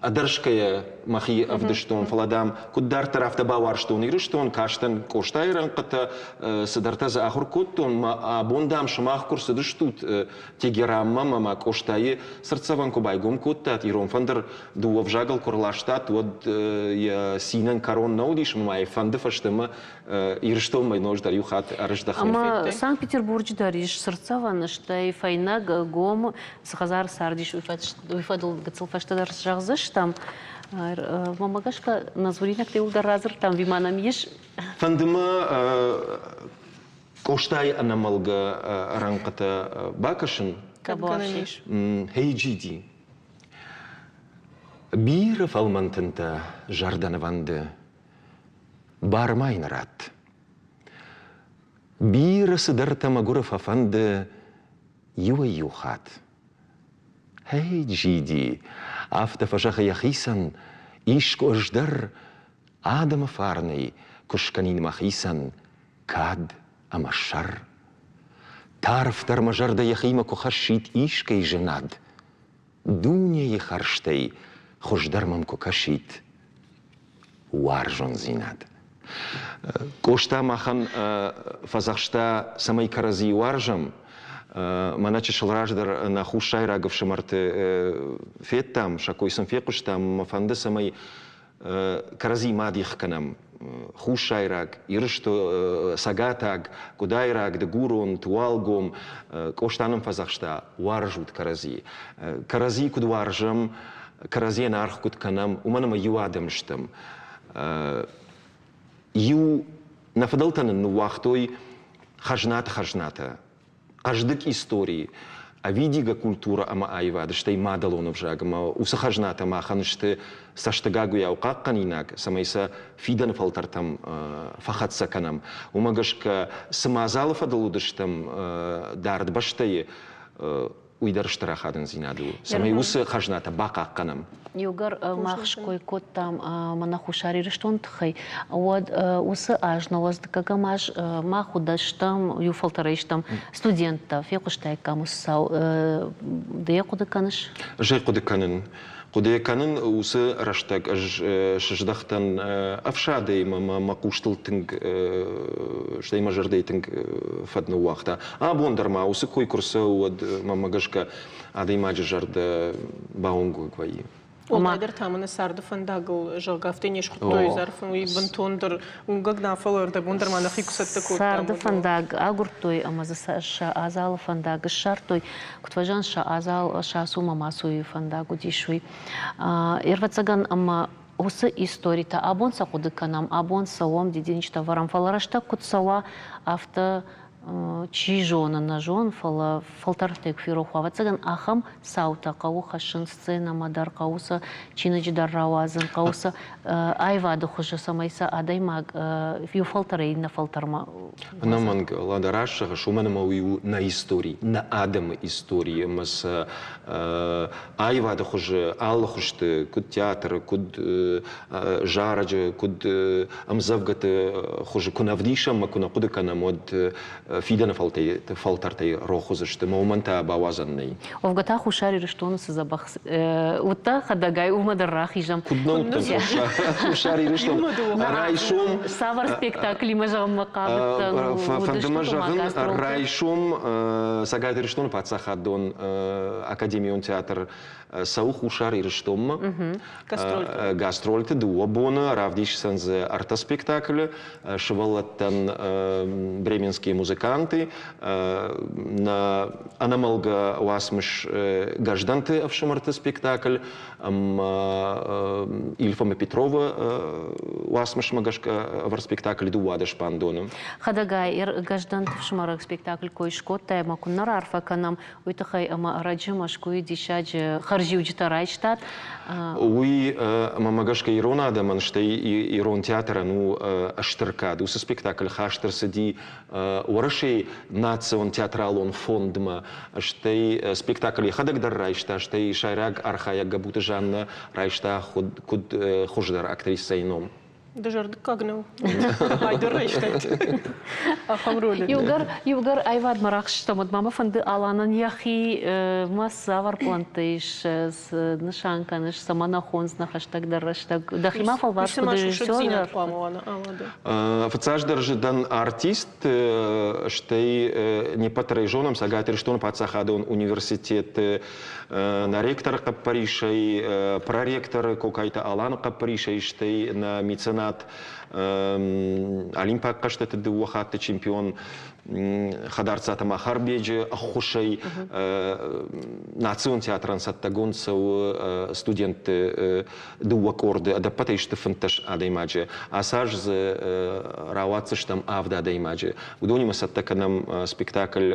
ӕдӕрсгӕйӕ мӕхи ӕвдыстон, фӕлӕ, дам, куыд дарддӕр афтӕ бауарзтон Ирыстон, кастӕн Къостайы рӕнхъытӕ, цыдӕртӕ дзы ахуыр кодтон. Мӕ абон, дам, сымах куы рцыдыстут Тегеранмӕ ӕмӕ ма Къостайы цыртдзӕвӕн куы байгом кодтат, ирон фӕндыр дыууӕ взагыл куы рластат, уӕд йӕ цинӕн кӕрон нӕ уыдис, ӕмӕ ма йӕ фӕнды фӕстӕмӕ Ирыстонмӕ ноджыдӕр иу хатт ӕрыздӕхын. Ӕмӕ Санкт-Петербурджы дӕр ис цыртдзӕвӕн, стӕй фӕйнӕг гом цы хӕдзары цардис, уый фӕдыл гыццыл фӕстӕдӕр зӕгъдзыстӕм. Мӕнмӕ гӕсгӕ, нӕ дзуринӕгтӕ иууылдӕр радзырдтам, ӕви ма нӕм ис? Фӕнды мӕ Къостайы ӕнӕмӕлгӕ рӕнхъытӕ бакӕсын. Кӕд гӕнӕн ис? Хейджиди. Бирӕ фӕлмӕн тынтӕ зӕрдӕ нывӕнды, бар ма йын ратт. Бирӕ цыдӕртӕ мӕгуыры фӕфӕнды иуӕй-иу хатт. Эй, Джиди, афтӕ фӕзӕгъы йӕхицӕн, искуы ӕз дӕр адӕмы фарнӕй куы скӕнин мӕхицӕн кад ӕмӕ сӕр. Тарфдӕр мӕ зӕрдӕ йӕхимӕ куы хӕссид искӕй зынад, дунейы хӕрзтӕй хуыздӕр мӕм куы кӕсид уарзондзинад. Къоста махӕн фӕдзӕхста, цӕмӕй кӕрӕдзийы уарзӕм. Мӕнӕ чысыл раздӕр нӕ хуссайраг ӕфсымӕрты федтам, сӕ кой сын фехъуыстам, мӕ фӕнды, цӕмӕй кӕрӕдзи ма дих кӕнӕм. Хуссайраг, Ирысто, Цӕгатаг, Къуыдайраг, Дыгурон, Туалгом, Къоста нын фӕдзӕхста, уарзут кӕрӕдзи. Кӕрӕдзи куыд уарзӕм, кӕрӕдзийӕн аргъ куыд кӕнӕм, уымӕн ӕмӕ иу адӕм стӕм. Иу нӕ фыдӕлтӕ нын ныууагътой хӕзнаты хӕзнатӕ, хъӕздыг истори, ӕвидигӕ культурӕ ӕмӕ аивад, стӕй мадӕлон ӕвзаг ӕмӕ уыцы хӕзнатӕ махӕн сты цӕстыгагуыйау хъахъхъӕнинаг, цӕмӕй сӕ фидӕны фӕлтӕртӕм фӕхӕццӕ кӕнӕм. Уымӕ гӕсгӕ цы мадзалы фӕдыл уыдыстӕм дард бӕстӕйы, уый дӕр стыр ахадындзинад у, цӕмӕй уыцы хӕзнатӕ бахъахъхъӕнӕм. Иугӕр мах ской кодтам мӕнӕ Хуссар Ирыстоны тыххӕй, уӕд уыцы аз, науӕдз дыккӕгӕм аз мах уыдыстӕм, иу фӕлтӕрӕй стӕм студенттӕ, фехъуыстаиккам уыцы цау. Ды йӕ хъуыды кӕныс? Ӕз ӕй хъуыды кӕнын. Хъуыды кӕнын, уыцы рӕстӕг ӕз сыздӕхтӕн ӕфсадӕй ӕмӕ мӕ хъустыл тынг, стӕй мӕ зӕрдӕйы тынг фӕд ныууагъта. Абон дӕр ма уыцы кой куы рцӕуы, уӕд мӕмӕ гӕсгӕ адӕймаджы зӕрдӕ бауынгӕг вӕййы. Уӕлдайдӕр та мӕнӕ царды фӕндагыл, зӕгъгӕ, афтӕ не схуыдтой зӕрфын, уый бынтондӕр уынгӕг нӕ, фӕлӕ ӕрдӕбон дӕр ма нӕхи куы цӕттӕ кодтам. Царды фӕндаг агуырдтой ӕмӕ дзы сӕ адзалы фӕндаг ссардтой. Куыд фӕзӕгъынц, сӕ адзал сӕ ацу ӕмӕ ма цуйы фӕндаг уыдис уый. Ӕвӕццӕгӕн, ӕмӕ уыцы историтӕ абон сӕ хъуыды кӕнӕм, абон цӕуӕм, дидинджытӕ вӕрӕм, фӕлӕ рӕстӕг куыд цӕуа, афтӕ чи зоны, нӕ зон, фӕлӕ фӕлтӕрдтӕй куы ферох уа, ӕвӕццӕгӕн, ахӕм цаутӕ хъӕуы хӕссын сценӕмӕ дӕр, хъӕуы сӕ чиныджы дӕр рауадзын, хъӕуы сӕ аивады хуызы, цӕмӕй сӕ адӕймаг иу фӕлтӕрӕй иннӕ фӕлтӕрмӕ. Ӕнӕмӕнг, Лада, раст зӕгъыс, уымӕн ӕмӕ уый у нӕ истори, нӕ адӕмы истори ӕмӕ сӕ аивады хуызы алы хуызты, куыд театры, куыд зарӕджы, куыд ӕмдзӕвгӕты хуызы куы нӕ вдисӕм ӕмӕ куы нӕ хъуыды кӕнӕм, уӕд фидӕны фӕлтӕртӕй рох уыдзысты ӕмӕ уымӕн та бауадзӕн нӕй. Уӕвгӕ та Хуссар Ирыстоны цы дзӕбӕх уыдта хӕдӕгай, уымӕ дӕр рахизӕм. Куыд нӕ уыдтӕн Хуссар Ирыстон? Райсом Цавӕр спектаклимӕ зӕгъынмӕ хъавыдтӕн? Фӕнды мӕ зӕгъын, райсом Цӕгат Ирыстоны паддзахадон академион театр цӕуы Хуссар Ирыстонмӕ. Гастрольты дыууӕ боны равдисдзӕн дзы ӕртӕ спектаклы. Сывӕллӕттӕн Бременские музыканты, нӕ ӕнӕмӕлгӕ уацмыс Гӕздӕнты ӕфсымӕрты спектакль ӕмӕ Ильф ӕмӕ Петровы уацмысмӕ гӕсгӕ ӕвӕрд спектакль 12 бандоны. Хӕдӕгай, Гӕздӕнты ӕфсымӕры спектакль кой скодтай ӕмӕ куыннӕ раарфӕ кӕнӕм, уый тыххӕй ӕмӕ ӕрӕджы Мӕскуыйы диссаджы хӕрзиуджытӕ райстат. Уый мӕмӕ гӕсгӕ ирон адӕмӕн, стӕй ирон театрӕн у стыр кад. Уыцы спектакль хаст ӕрцыди Уӕрӕсейы национ театралон фондмӕ, стӕй спектакль йӕхӕдӕг дӕр райста, стӕй сӕйраг архайӕг Габуты Жаннӕ райста куыд хуыздӕр актрисӕйы ном. Дызӕрдыггаг нӕу. Айдӕр райстат ахӕм ролы. Иугӕр, иугӕр аивадмӕ рахызтӕм, уӕд ма мӕ фӕнды Аланӕн йӕхи ма цавӕр пълӕнттӕ ис, цы нысан кӕныс, цӕмӕ нӕ хондзынӕ хӕстӕгдӕр рӕстӕг? Дӕхи ма фӕлвар куыд режиссер? хъуамӕ уа Фыццаджыдӕр дӕн артист, стӕй не ппӕт дӕр ӕй зонӕм, Цӕгат Ирыстоны паддзахадон университеты нӕ ректоры хъӕппӕрисӕй, проректоры Кокайты Аланы хъӕппӕрисӕй, стӕй нӕ меценат Олимпаг хъӕзтыты дыууӕ хатты чемпион Хӕдарцаты Махарбеджы ӕххуысӕй национ театрӕн цӕттӕгонд цӕуы студентты дыууӕ къорды, ӕдӕппӕтӕй сты 15 адӕймаджы. Ацы аз дзы рауадздзыстӕм авд адӕймаджы. Уыдонимӕ цӕттӕ кӕнӕм спектакль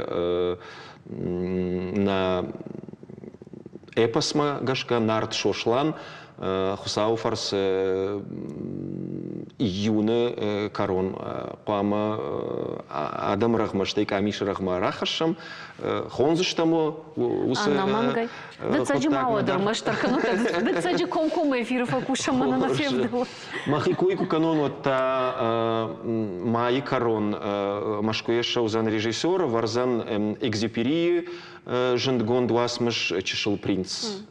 нӕ эпосмӕ гӕсгӕ Нарт Сослан Хуыцауы фӕрцы июны кӕрон хъуамӕ адӕмы рӕгъмӕ, стӕй къамисы рӕгъмӕ рахӕссӕм, хондзыстӕм уыцы Ӕнӕмӕнгӕй. Дыццӕджы ма уӕд ӕрмӕстдӕр кӕнут, дыццӕджы комкоммӕ эфиры фӕкусӕм, мӕнӕ нӕ февдӕлы. Мӕхи кой куы кӕнон, уӕд та майы кӕрон Мӕскуыйӕ ссӕудзӕн режиссер, ӕвӕрдзӕн Экзюперийы зындгонд уацмыс «Чысыл принц».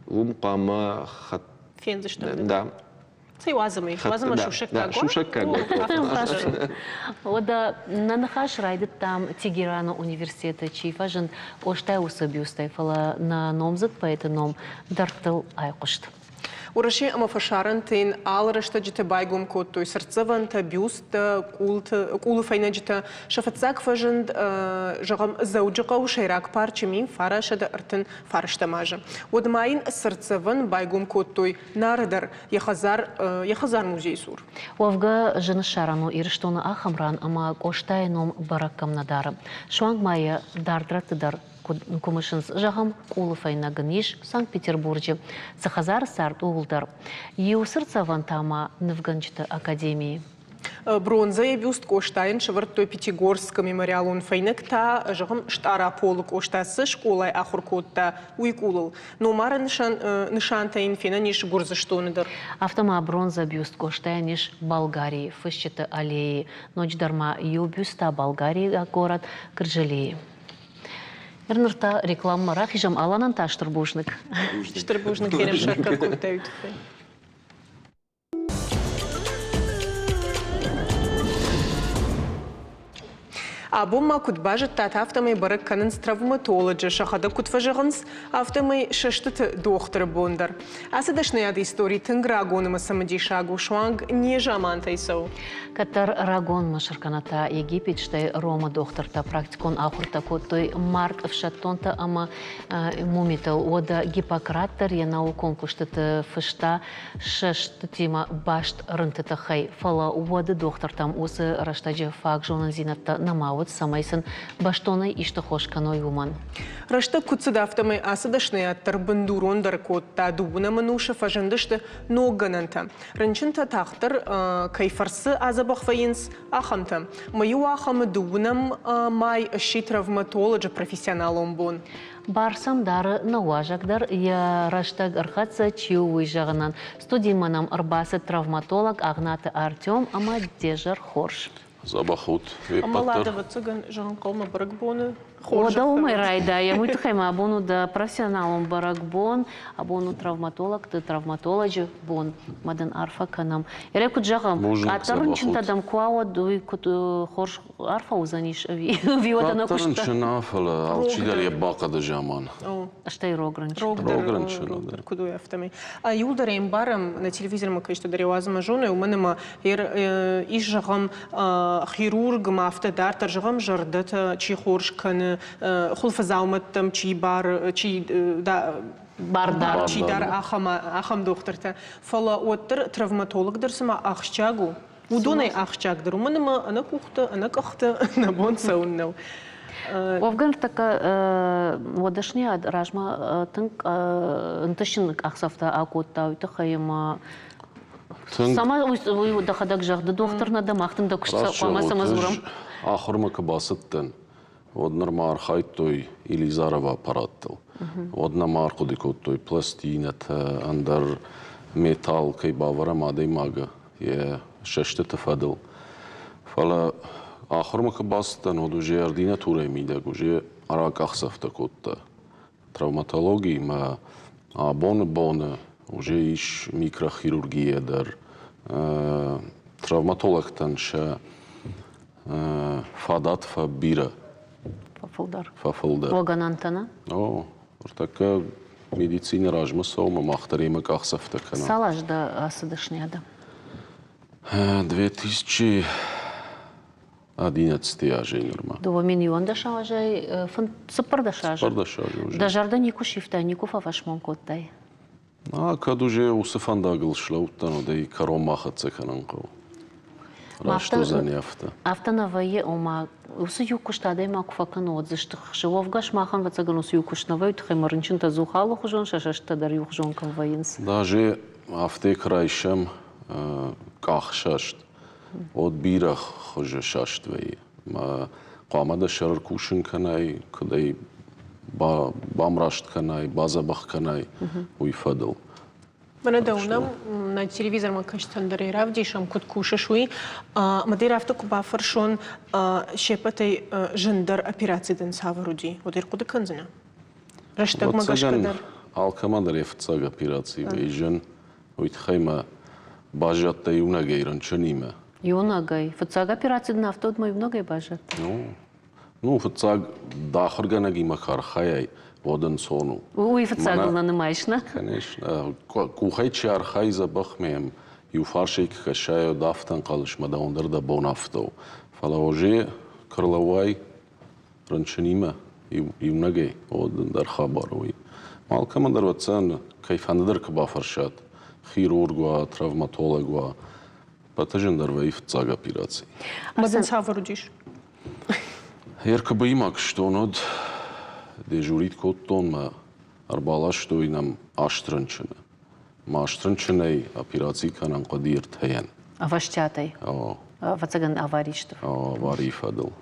Уым хъуамӕ Фендзыстӕм. Да. Цӕй уадзӕм уадзӕм сусӕггаг. Сусӕггаг. Уӕдӕ нӕ ныхас райдыдтам Тегераны университеты чи фӕзынд, Къостайы уыцы бюстӕй, фӕлӕ нӕ номдзыд поэты ном дӕрдтыл айхъуыст. Уӕрӕсе ӕмӕ фӕсарӕнты йын алы рӕстӕджыты байгом кодтой цыртдзӕвӕнтӕ, бюсттӕ, къулты, къулы фӕйнӕджытӕ. Сӕ фыццаг фӕзынд, зӕгъӕм, Дзӕуджыхъӕуы сӕйраг парчы 1939 азы. Уӕд ма йын цыртдзӕвӕн байгом кодтой Нары дӕр, йӕ хӕдзар, йӕ хӕдзар-музейы цур. Уӕвгӕ, зын ссарӕн у Ирыстоны ахӕм ран, ӕмӕ Къостайы ном бӕрӕг кӕм нӕ дары. Суанг ма йӕ дард рӕтты дӕр куы мысынц, зӕгъӕм, къулы фӕйнӕг ын ис Санкт-Петербурджы, цы хӕдзары цард, ууыл дӕр. Иу цыртдзӕвӕн та ма нывгӕнджыты академийы. Бронзӕйы бюст Къостайӕн сӕвӕрдтой Пятигорскы мемориалон фӕйнӕг та, зӕгъӕм, Стъараполы Къоста цы скъолайы ахуыр кодта, уый къулыл. Номарӕн нысантӕ йын фенӕн ис Гуырдзыстоны дӕр. Афтӕ ма бронзӕ бюст Къостайӕн ис Болгарийы фысджыты аллейы. Ноджыдӕр ма иу бюст та болгарийаг горӕт Кырджалийы. Ныр та рекламмӕ рахизӕм. Аланӕн та стыр бузныг. Стыр бузныг, фенӕм саккаг кодтай, уый тыххӕй. Абон ма куыд базыдтат, афтӕмӕй бӕрӕг кӕнынц травматолоджы, сӕхӕдӕг куыд фӕзӕгъынц, афтӕмӕй сӕстыты дохтыры бон дӕр. Ацы дӕсныйады истори тынг рагон ӕмӕ цымыдисаг у, суанг незамантӕй цӕуы. Кӕддӕр рагон Мысыр кӕнӕ та Египет, стӕй Ромы дохтыртӕ практикон ахуыртӕ кодтой мард ӕфсӕддонтӕ ӕмӕ мумитыл. Уӕдӕ Гиппократ дӕр йӕ наукон куыстыты фыста сӕстытимӕ баст рынты тыххӕй, фӕлӕ уӕды дохтыртӕм уыцы рӕстӕджы фаг зонындзинӕдтӕ нӕма уыд, цӕмӕй сын бӕстонӕй исты хос кӕной, уымӕн. Рӕстӕг куыд цыд, афтӕмӕй ацы дӕсныйад дӕр бындурондӕр кодта. Дыууынӕм ӕнусы фӕзындысты ног гӕнӕнтӕ. Рынчынтӕ тагъддӕр кӕй фӕрцы адзӕбӕх вӕййынц, ахӕмтӕ. Мӕ иу ахӕмы дыууынӕм май сси травматолоджы профессионалон бон. Бар сӕм дары нӕ уазӕг дӕр, йӕ рӕстӕг ӕрхӕццӕ, чи у, уый зӕгъынӕн. Студимӕ нӕм ӕрбацыд травматолог Агънаты Артем ӕмӕ де зӕр хорз. Дзӕбӕх ут, уе Ӕмӕ ппӕт дӕр. Лада, ӕвӕццӕгӕн, зӕгъын хъӕуы мӕ бӕрӕгбоны Уӕдӕ хорзӕх уымӕй райдайӕм. Уый тыххӕй ма абон у дӕ профессионалон бӕрӕгбон, абон у травматологты, травматолоджы бон. Мӕ дын арфӕ кӕнӕм. Ерӕ куыд зӕгъӕм, Бузныг, къаддӕр дзӕбӕх рынчынтӕ ут. дӕм куы уа, уӕд уый куыд хорз арфӕ уыдзӕнис ӕви ӕви уӕдӕ нӕ Къаддӕр куыст рынчын нӕ, фӕлӕ алчидӕр йӕ бахъӕды заман. Стӕй рог рынчын. Рогдӕр, Рог рынчын, рогдӕр куыд уой, афтӕмӕй. Иуылдӕр ӕй ӕмбарӕм, нӕ телевизормӕ кӕсты дӕр уадзӕм зоны, уымӕн ӕмӕ ис, зӕгъӕм, хирург ӕмӕ афтӕ дарддӕр, зӕгъӕм, зӕрдӕтӕ чи хорз кӕны, хуылфыдзаумӕттӕм чи бары, чи бар чи дары, ахӕм, ахӕм дохтыртӕ. Фӕлӕ уӕддӕр травматолог дӕр цыма ахсджиаг у. Уыдонӕй ахсджиагдӕр, уымӕн ӕмӕ ӕнӕ къухты, ӕнӕ къӕхты нӕ бон цӕуын нӕу. Уӕвгӕ ныртӕккӕ уӕ дӕсныйад размӕ тынг ӕнтыстджын къахдзӕфтӕ акодта, уый тыххӕй ӕмӕ цӕмӕ уый дӕхӕдӕг зӕгъ, ды дохтыр нӕ дӕ, мах дын дӕ куыст хъуамӕ цӕмӕ дзурӕм? Ахуырмӕ куы бацыдтӕн, уӕд нырма архайдтой Елизаровы аппараттыл. Уӕд нӕма ӕрхъуыды кодтой пластинӕтӕ, ӕндӕр металл кӕй бавӕрӕм адӕймагы. йӕ сӕстыты фӕдыл. Фӕлӕ ахуырмӕ куы бацыдтӕн, уӕд уже ординатурӕйы мидӕг уже ракъахдзӕфтӕ кодта. Травматологиимӕ абоны боны уже ис микрохирургия дӕр. Травматологтӕн сӕ фадат фӕбирӕ. Фӕфылдӕр. Фӕфылдӕр. Уогӕнӕнтӕ нӕ? О, ныртӕккӕ медицинӕ размӕ цӕуы ӕмӕ мах дӕр йемӕ къахдзӕфтӕ кӕнӕм. Цал азы дӕ ацы дӕсныйады? 2011 азӕй нырмӕ. 2011 азӕй 14 азы. 14 азы уже. Дӕ зӕрдӕ никуы сивтай, никуы фӕфӕсмон кодтай? А кӕд уже уыцы фӕндагыл слӕудтӕн, уӕд ӕй кӕронмӕ хӕццӕ кӕнын хъӕуы. Раст уыдзӕни афтӕ. Афтӕ нӕ вӕййы, ома уыцы иу куыст адӕймаг куы фӕкӕны, уӕд дзы стыхсы. Уӕвгӕ сымахӕн, ӕвӕццӕгӕн, уыцы иу куыст нӕ вӕййы, тыххӕй ӕмӕ рынчынтӕ ӕдзух алыхуызон, сӕ сӕстытӕ дӕр иухуызон кӕм вӕййынц. Даже афтӕ куы райсӕм къахсаст, уӕд бирӕ хуызы саст вӕййы. Мӕ хъуамӕ дӕ сӕр ӕркусын кӕнай, куыд ӕй бамраст кӕнай, бадзӕбӕх кӕнай, уый фӕдыл. Мӕнӕ дӕ уынӕм, нӕ телевизормӕ кӕсджытӕн дӕр ӕй равдисӕм, куыд кусыс, уый. Мӕ дӕр афтӕ куы бафӕрсон, се ппӕтӕй зындӕр операци дын цавӕр уыди, уӕд ӕрхъуыды кӕндзынӕ? Рӕстӕгмӕ гӕсгӕ дӕр. Алкӕмӕн дӕр йӕ фыццаг операци вӕййы зын. Уый тыххӕй мӕ баззадтӕ иунӕгӕй рынчынимӕ. Иунӕгӕй? Фыццаг операци дын афтӕ уыд мӕ иунӕгӕй баззадтӕ? Ну, фыццаг дӕ ахуыргӕнӕгимӕ куы архайай, уӕд ӕнцон у. Уый фыццагыл нӕ нымайыс, нӕ? Конечно. Къухӕй чи архайы дзӕбӕх мӕм, иу фарсӕй куы кӕсай, уӕд афтӕ ӕнхъӕлыс, мӕ дӕуӕн дӕр дӕ бон афтӕ у. Фӕлӕ уже куы рлӕууай рынчынимӕ иунӕгӕй, уӕд ӕндӕр хабар уый. Алкӕмӕн дӕр ӕвӕццӕгӕн, кӕй фӕнды дӕр куы бафӕрсат, хирург уа, травматолог уа, Ӕппӕты зындӕр вӕййы фыццаг операци. Ӕмӕ дын цавӕр уыдис? РКБ-имӕ куыстон, уӕд дежурит кодтон мӕ ӕрбаластой нӕм аст рынчыны. Мӕ аст рынчынӕй операци кӕнын хъуыди ӕртӕйӕн. Ӕвӕстиатӕй? Ӕвӕццӕгӕн, аварийы сты. Аварийы фӕдыл.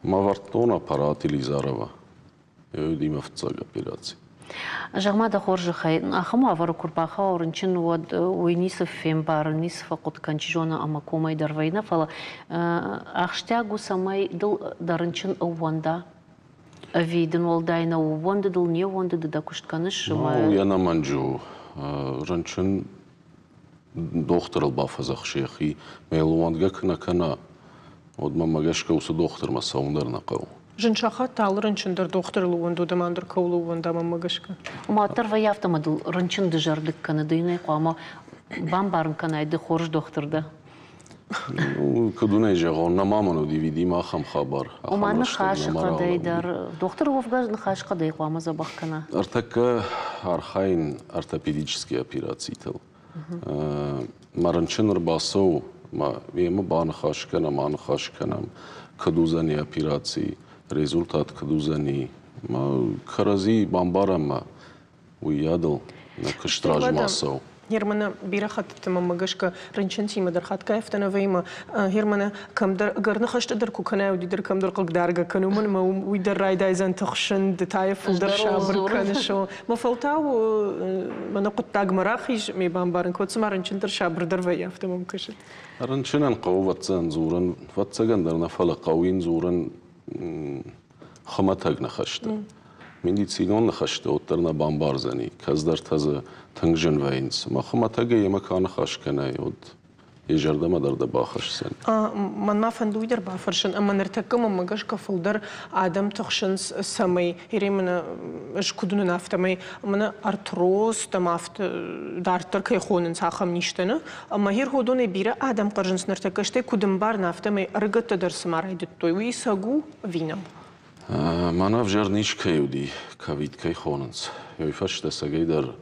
Мӕ ӕвӕрдтон аппарат Елизарова. Уыди мӕ фыццаг операци. Зӕгъ-ма дӕ хорзӕхӕй, ахӕм уавӕры куы рбахауа рынчын, уӕд уый ницы фембары, ницы фӕхъуыды кӕн, чи зоны, ӕмӕ комӕй дӕр вӕййы нӕ, фӕлӕ ахсджиаг у, цӕмӕй дыл дӕ рынчын ӕууӕнда. Ӕви дын уӕлдай нӕ ууӕнды дыл, не ууӕнды, ды дӕ куыст кӕныс? Ну, йӕ ӕнӕмӕнджы у. Рынчын дохтырыл бафӕдзӕхсы йӕхи. Мӕ йыл ууӕндгӕ куы нӕ кӕна, уӕд мӕмӕ гӕсгӕ уыцы дохтырмӕ цӕуын дӕр нӕ хъӕуы. Зын сахат алы рынчын дӕр дохтырыл ууӕндуд ӕмӕ ӕндӕр кӕуыл ууӕнда мӕнмӕ гӕсгӕ. Ома уӕддӕр вӕййы афтӕ ӕмӕ дыл рынчын дызӕрдыг кӕны, ды йын ӕй хъуамӕ бамбарын кӕнай, ды хорз дохтыр дӕ. Ну, куыд уын ӕй зӕгъон, нӕма мын уыди, видимо, ахӕм хабар. Ома ныхасы хъӕдӕй дӕр, дохтыр уӕвгӕ ныхасы хъӕдӕй хъуамӕ дзӕбӕх кӕна. Ӕртӕккӕ архайын ортопедический операцитыл. Мӕ рынчын ӕрбацӕуы, мӕ йемӕ баныхас кӕнӕм, аныхас кӕнӕм, куыд уыдзӕни операци, результат куыд уыдзӕни. Мӕ кӕрӕдзи бамбарӕм мӕ уыйадыл нӕ куыст размӕ цӕуы. Германы бирӕ хӕттыты мӕнмӕ гӕсгӕ рынчынтимӕ дӕр хатгай афтӕ нӕ вӕййы, Германы кӕмдӕр ӕгӕр ныхӕстӕ дӕр куы кӕнай, уый дӕр кӕмдӕр хъыгдаргӕ кӕны, уымӕн ӕмӕ уый дӕр райдайдзӕн тыхсын, ды та йӕ фылдӕр сабыр кӕныс. Мӕ фӕлтау мӕнӕ хъуыддагмӕ рахиз, ме бамбарын код, цыма рынчын дӕр сабырдӕр вӕййы, афтӕ мӕм кӕсы. Рынчынӕн хъӕуы ӕвӕццӕгӕн дзурын, ӕвӕццӕгӕн дӕр нӕ, фӕлӕ хъӕуы йын дзурын хуымӕтӕг ныхӕстӕ. Медицинон ныхӕстӕ уӕддӕр нӕ бамбардзӕни, кӕцдӕртӕ дзы тынг зын вӕййынц. Ӕмӕ хуымӕтӕгӕй йемӕ куы аныхас кӕнай, уӕд йӕ зӕрдӕмӕ дӕр дӕ бахӕсдзӕн. Мӕнмӕ фӕнды уый дӕр бафӕрсын, ӕмӕ ныртӕккӕ мӕнмӕ гӕсгӕ фылдӕр адӕм тыхсынц, цӕмӕй, Еремина, ӕз куыд уынын, афтӕмӕй мӕнӕ артроз ӕмӕ афтӕ дарддӕр кӕй хонынц, ахӕм низтӕ нӕ. Ӕмӕ Ерходонӕй бирӕ адӕм хъӕрзынц ныртӕккӕ, стӕй куыд ӕмбарын, афтӕмӕй ӕрыгӕттӕ дӕр цыма райдыдтой, уый цӕг у ӕви нӕу? Мӕнӕ ӕвзӕр низ кӕй уыди, ковид кӕй хонынц, уый фӕстӕ цӕгӕйдӕр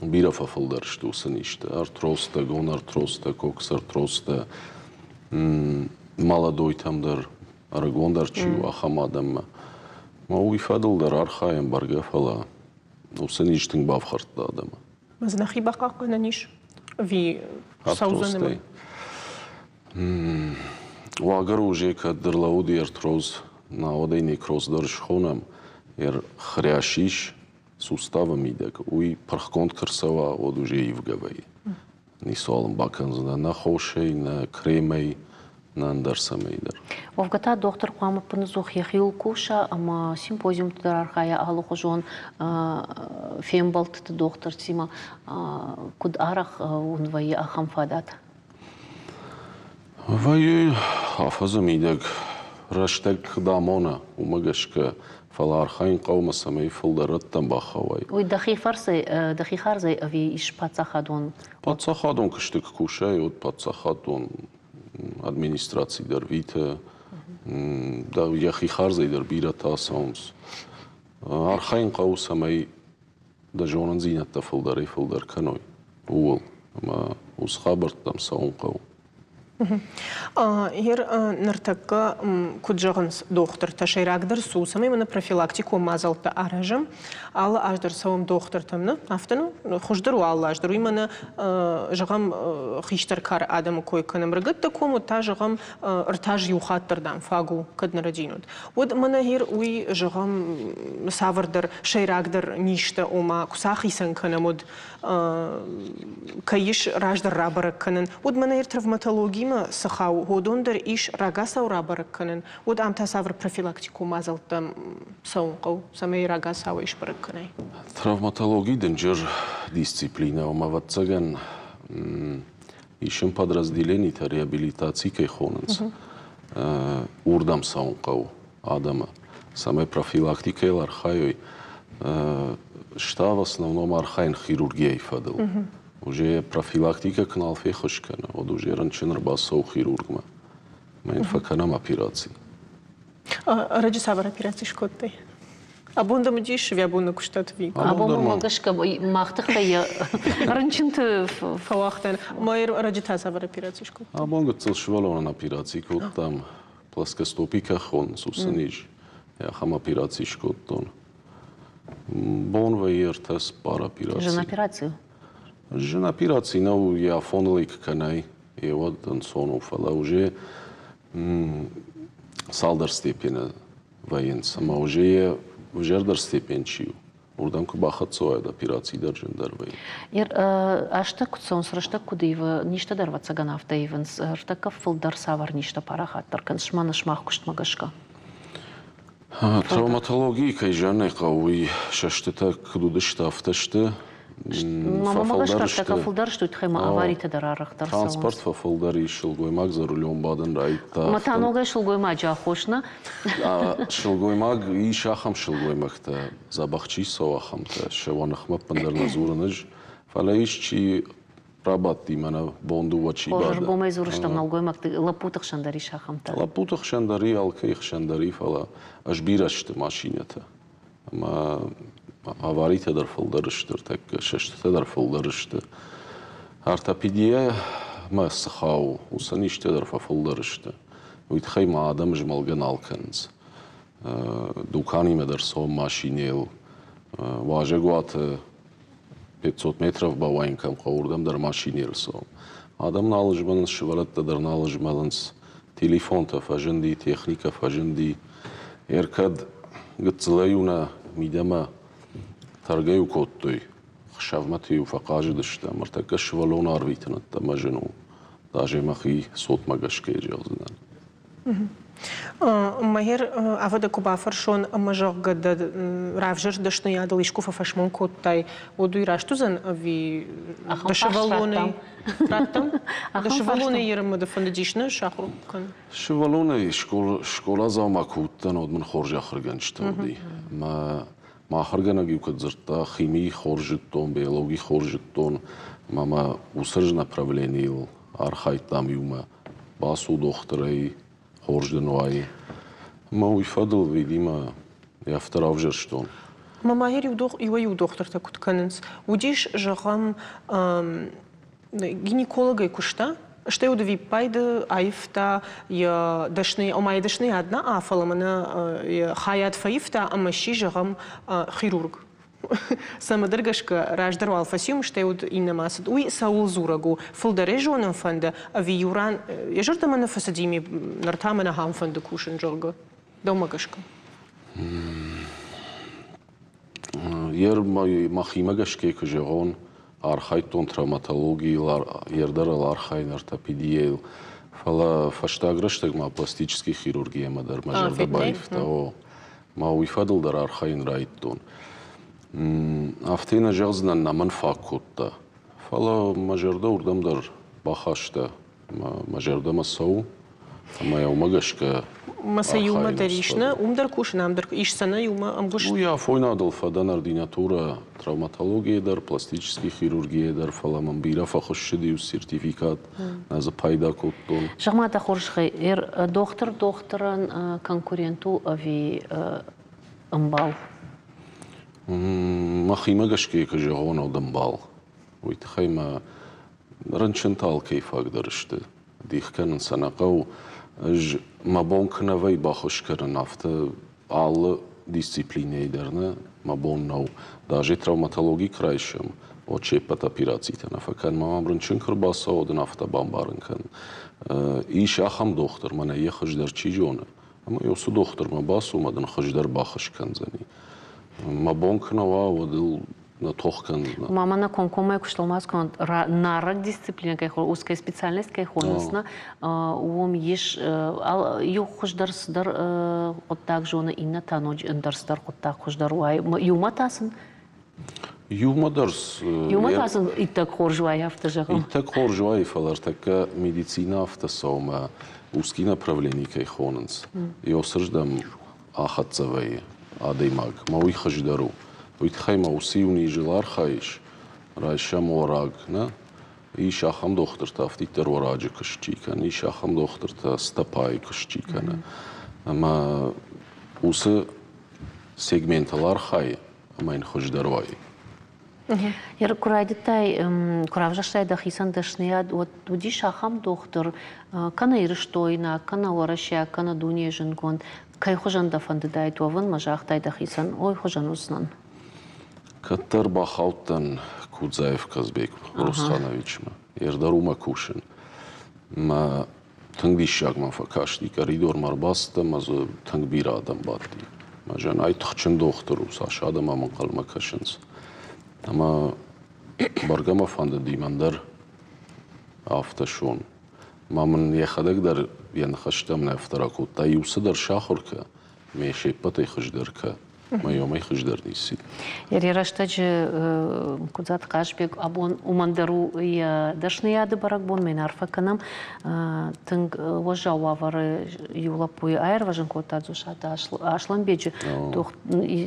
бирӕ фӕфылдӕр сты уыцы низтӕ. Артрозтӕ, гонартрозтӕ, коксартрозтӕ, молодойтӕм дӕр, ӕрыгондӕр чи у, ахӕм адӕммӕ. Ма уый фӕдыл дӕр архайӕм бӕргӕ, фӕлӕ уыцы низ тынг бафхӕрдта адӕмы. Ма дзы нӕхи бахъахъхъӕнӕн ис? Ӕви цӕудзӕн? Уагӕр уже кӕд ӕрлӕууыди артроз, науӕд ӕй некроз дӕр схонӕм, ӕрхрӕс ис суставы мидӕг, уый пырхгонд куы рцӕуа, уӕд уже ивгӕ вӕййы. Ницуал ын бакӕндзынӕ нӕ хосӕй, нӕ кремӕй, нӕ ӕндӕр цӕмӕйдӕр. Уӕвгӕ та дохтыр хъуамӕ ӕппынӕдзух йӕхиуыл куса ӕмӕ симпозиумты дӕр архайа алыхуызон фембӕлдтыты дохтыртимӕ. Куыд арӕх уын вӕййы ахӕм фадат? Вӕййы афӕдзы мидӕг рӕстӕг куыд амона, уымӕ гӕсгӕ, фӕлӕ архайын хъӕуы, цӕмӕй фылдӕр рӕттӕм бахауай. Уый дӕхи фӕрцӕй, дӕхи хардзӕй ӕви ис паддзахадон? Паддзахадон куысты куы кусай, уӕд паддзахадон администраци дӕр виты, йӕхи хардзӕй дӕр бирӕтӕ ацӕуынц. Архайын хъӕуы, цӕмӕй дӕ зонындзинӕдтӕ фылдӕрӕй-фылдӕр кӕной, ууыл. Ӕмӕ уыцы хабӕрттӕм цӕуын хъӕуы. Ер ныртӕккӕ, куыд зӕгъынц дохтыртӕ, сӕйрагдӕр цы у, цӕмӕй мӕнӕ профилактикон мадзӕлттӕ аразӕм. Алы аз дӕр цӕуӕм дохтыртӕм, нӕ? Афтӕ ну, хуыздӕр у алы аз дӕр. Уый мӕнӕ, зӕгъӕм, хистӕр кары адӕмы кой кӕнӕм. Рыгӕтты ком уӕд та, зӕгъӕм, ӕртӕ иу хатт дӕр, дам, фаг у, кӕд нӕ рӕдийын уыд. Уӕд мӕнӕ гъер уый, зӕгъӕм, цавӕрдӕр сӕйрагдӕр низтӕ, ома, куы сӕ ахицӕн кӕнӕм, уӕд кӕй ис раздӕр рабӕрӕг кӕнын, уӕд мӕнӕ йӕ травматологимӕ цы хауы, уыдон дӕр ис рагацау рабӕрӕг кӕнын, уӕд ам та цавӕр профилактикон мадзӕлттӕм цӕуын хъӕуы, цӕмӕй рагацауӕй сбӕрӕг кӕнай? Травматологи дынджыр дисциплинӕ у, ӕвӕццӕгӕн, ис ын подразделенитӕ реабилитаци кӕй хонынц, уырдӕм цӕуын хъӕуы адӕмы, цӕмӕй профилактикӕйыл архайой. Ста в основном архайын хирургияйы фӕдыл. Уже профилактикӕ куы нал феххуыс кӕны, уӕд уже рынчын ӕрбацӕуы хирургмӕ. Ӕмӕ йын фӕкӕнӕм операци. Ӕрӕджы цавӕр операци скодтай? Абон дӕм уыдис ӕви абон нӕ куыстат ӕви? Абон мӕ гӕсгӕ мах тыххӕй йӕ рынчынты фӕуагътан. Ма ӕрӕджы та цавӕр операци скодтай? Абон гыццыл сывӕллонӕн операци кодтам. Плоскостопи хонынц, уыцы низ. Ахӕм операци скодтон. Бон вӕййы ӕртӕ цыппар операци. Зын операци у? Зын операци нӕу, йӕ афоныл ӕй куы кӕнай, уӕд ӕнцон у, фӕлӕ уже цалдӕр степены вӕййынц ӕмӕ уже йӕ ӕвзӕрдӕр степень чи у, уырдӕм куы бахӕццӕ уайд, операци дӕр зындӕр вӕййы. Азтӕ куыд цӕуынц, рӕстӕг куыд ивы, низтӕ дӕр ӕвӕццӕгӕн афтӕ ивынц. Ӕртӕккӕ фылдӕр цавӕр низтӕ парахатдӕр кӕнынц мӕнӕ сымах куыстмӕ гӕсгӕ? Травматологийы кӕй зӕгъын ӕй хъӕуы, уый сӕстытӕ куыд уыдысты, афтӕ сты. Фӕфылдӕр сты. Фӕфылдӕр сты, уый тыххӕй ма аваритӕ дӕр арӕхдӕр цӕуынц. Транспорт фӕфылдӕр ис, сылгоймаг за рулем бадын райдыдта. Ӕмӕ та ногӕй сылгоймаджы аххос, нӕ? Сылгоймаг ис ахӕм сылгоймӕгтӕ, дзӕбӕх чи цӕуы, ахӕмтӕ. Сӕ ныхмӕ ӕппындӕр нӕ дзурын ӕз. Фӕлӕ ис чи рабадти мӕнӕ бон дыууӕ чи бады. Хорз, ӕргомӕй дзурыстӕм нӕлгоймӕгты, лӕппуты хсӕн дӕр ис ахӕмтӕ. Лӕппуты хсӕн дӕр и, алкӕй хсӕн дӕр и, фӕлӕ ӕз бирӕ сты машинӕтӕ. Ӕмӕ аваритӕ дӕр фылдӕр сты, ӕртӕккӕ сӕстытӕ дӕр фылдӕр сты. Ортопедийӕмӕ цы хауы, уыцы низтӕ дӕр фӕфылдӕр сты. Уый тыххӕй ма адӕм змӕлгӕ нал кӕнынц. Дуканимӕ дӕр цӕуӕм машинӕйыл, уазӕгуаты 500 метров бауайын кӕм хъӕуы, уырдӕм дӕр машинӕйыл цӕуӕм. Адӕм нал змӕлынц, сывӕллӕттӕ дӕр нал змӕлынц. Телефонтӕ фӕзынди, техникӕ фӕзынди. Ӕркӕд гыццылӕй-иу нӕ мидӕмӕ тӕргӕ-иу кодтой, хсӕвмӕты-иу фӕхъазыдыстӕм. Ӕртӕккӕ сывӕллон арвитын ӕддӕмӕ зын у. Даже мӕхи цотмӕ гӕсгӕ зӕгъдзынӕн. Мӕгӕр афтӕ куы бафӕрсон, ӕмӕ зӕгъгӕ дӕ равзӕрст дӕсныйадыл искуы фӕфӕсмон кодтай, уӕд уый раст уыдзӕн ӕви дӕ сывӕллонӕй раттӕм? Дӕ сывӕллонӕй ерынмӕ дӕ фӕндыдис нӕ сахуыр кӕнын? Сывӕллонӕй скъоладзаумӕ куы уыдтӕн, уӕд мын хорз ахуыргӕнджытӕ уыди. Мӕ мӕ ахуыргӕнӕг-иу куыд дзырдта, хими хорз зыдтон, биологи хорз зыдтон, ӕмӕ мӕ уыцы направленийыл архайдтам иумӕ. Бацу дохтырӕй, хорз дын уайы. Ӕмӕ уый фӕдыл, видимо, афтӕ равзӕрстон. Мӕ ма иуӕй-иу дохтыртӕ куыд кӕнынц? Уыдис, зӕгъӕм, гинекологӕй куыста, стӕй уыд виппайды аивта йӕ дӕсны, ома йӕ дӕсныйад нӕ, фӕлӕ мӕнӕ йӕ хайад фӕивта ӕмӕ сси, зӕгъӕм, хирург. Цӕмӕдӕр гӕсгӕ раздӕр уал фӕци, стӕй уыд иннӕмӕ ацыд. Уый цӕуыл дзурӕг у? Фылдӕрӕй зонын фӕнды, ӕви иу ран йӕ зӕрдӕмӕ нӕ фӕцыди, ныр та мӕн ахӕм фӕнды кусын, зӕгъгӕ? Дӕумӕ гӕсгӕ? Йе мӕхимӕ гӕсгӕ куы зӕгъон, Архайдтон травматологийыл, ердӕрыл архайын ортопедийӕйыл, фӕлӕ фӕстаг рӕстӕг ма пластический хирургиямӕ дӕр мӕ зӕрдӕ баивта. О, ма уый фӕдыл дӕр архайын райдтон. Афтӕ нӕ зӕгъдзынӕн, нӕ мӕн фаг кодта, фӕлӕ мӕ зӕрдӕ уырдӕм дӕр бахаста. Мӕ зӕрдӕмӕ цӕуы, ӕмӕ йӕ уымӕ гӕсгӕ Мӕ сӕ иумӕ дӕр ис, нӕ? Уым дӕр кусын, ам дӕр ис сӕ нӕ иумӕ ӕмгуыст? Уый афойнадыл фӕдӕн ординатурӕ травматологийӕ дӕр, пластический хирургийӕ дӕр, фӕлӕ мӕм бирӕ фӕхуыссыд иу сертификат, нӕ дзы пайда кодтон. Зӕгъ-ма, дӕ хорзӕхӕй, дохтыр дохтырӕн конкурент у ӕви ӕмбал? Мӕхимӕ гӕсгӕ куы зӕгъон, уӕд ӕмбал. Уый тыххӕй мӕ рынчынтӕ алкӕй фаг дӕр сты. Дих кӕнын сӕ нӕ хъӕуы. Ӕз мӕ бон куы нӕ вӕййы баххуыс кӕнын, афтӕ алы дисциплинӕйы дӕр нӕ мӕ бон нӕу. Даже травматологи куы райсӕм, уӕд се ппӕт операцитӕ нӕ фӕкӕн. Мӕ мӕм рынчын куы рбацӕуа, уӕд ын афтӕ бамбарын кӕн. Ис ахӕм дохтыр, мӕнӕ йӕ хуыздӕр чи зоны, ӕмӕ уыцы дохтырмӕ бацу, ӕмӕ дын хуыздӕр баххуыс кӕндзӕни. Мӕ бон куы нӕ уа, уӕд ыл нӕ тох кӕндзынӕ. Мама на комкоммӕ куы стӕлмац кӕнон, нарӕг дисциплинӕ кӕй узкая специальность кӕй хонынц, нӕ, уым ис иу хуыздӕр цыдӕр хъуыддаг зоны, иннӕ та ноджы ӕндӕр цыдӕр хъуыддаг хуыздӕр уайы. Иумӕ та сын Иумӕ дӕр Иумӕ та сын иттӕг хорз уайы, афтӕ зӕгъӕм. Иттӕг хорз уайы, фӕлӕ ӕртӕккӕ медицинӕ афтӕ цӕуы ӕмӕ узкий направлени кӕй хонынц, ёсырдӕм ахӕццӕ вӕййы адӕймаг, мӕ уый хуыздӕр у. Уый тыххӕй ма уыцы иу низыл архайыс, райсӕм уӕраг, нӕ? Ис ахӕм дохтыртӕ, афтиддӕр уӕраджы куыст чи кӕны, ис ахӕм дохтыртӕ, стопайы куыст чи кӕны. Ӕмӕ уыцы сегментыл архайы ӕмӕ йын хуыздӕр уайы. Куы райдыдтай, куы равзӕрстай дӕхицӕн дӕсныйад, уӕд уыдис ахӕм дохтыр, кӕнӕ ирыстойнаг, кӕнӕ уӕрӕсейаг, кӕнӕ дунейы зындгонд, кӕй хуызӕн дӕ фӕндыдаид уӕвын, мӕ загътай дӕхицӕн, ой хуызӕн уыдзынӕн? Кӕддӕр бахаудтӕн Кудзаев Казбек Русхановичмӕ. Ӕрдӕр уымӕ кусын. Мӕ Тынг диссаг мӕм фӕкасти, коридормӕ ӕрбацыдтӕн ӕмӕ дзы тынг бирӕ адӕм бадти. Мӕ зӕн, ай тыхджын дохтыр у, цас адӕм ӕм ӕнхъӕлмӕ кӕсынц. Ӕмӕ бӕргӕ мӕ фӕндыди мӕн дӕр афтӕ суон. Ӕмӕ мын йӕхӕдӕг дӕр йӕ ныхӕстӕм нӕ афтӕ ракодта, иу цыдӕр сахуыр кӕ, ме се ппӕтӕй хуыздӕр кӕ. Мӕ хуыздӕр ницы. Йӕ рӕстӕджы Кудзаты Хъазбег абон уымӕн дӕр у йӕ дӕсныйады бӕрӕгбон, мӕн арфӕ кӕнӕм. Тынг уӕззау уавӕры иу лӕппуйы аирвӕзын кодта Дзусаты Аслӕнбеджы.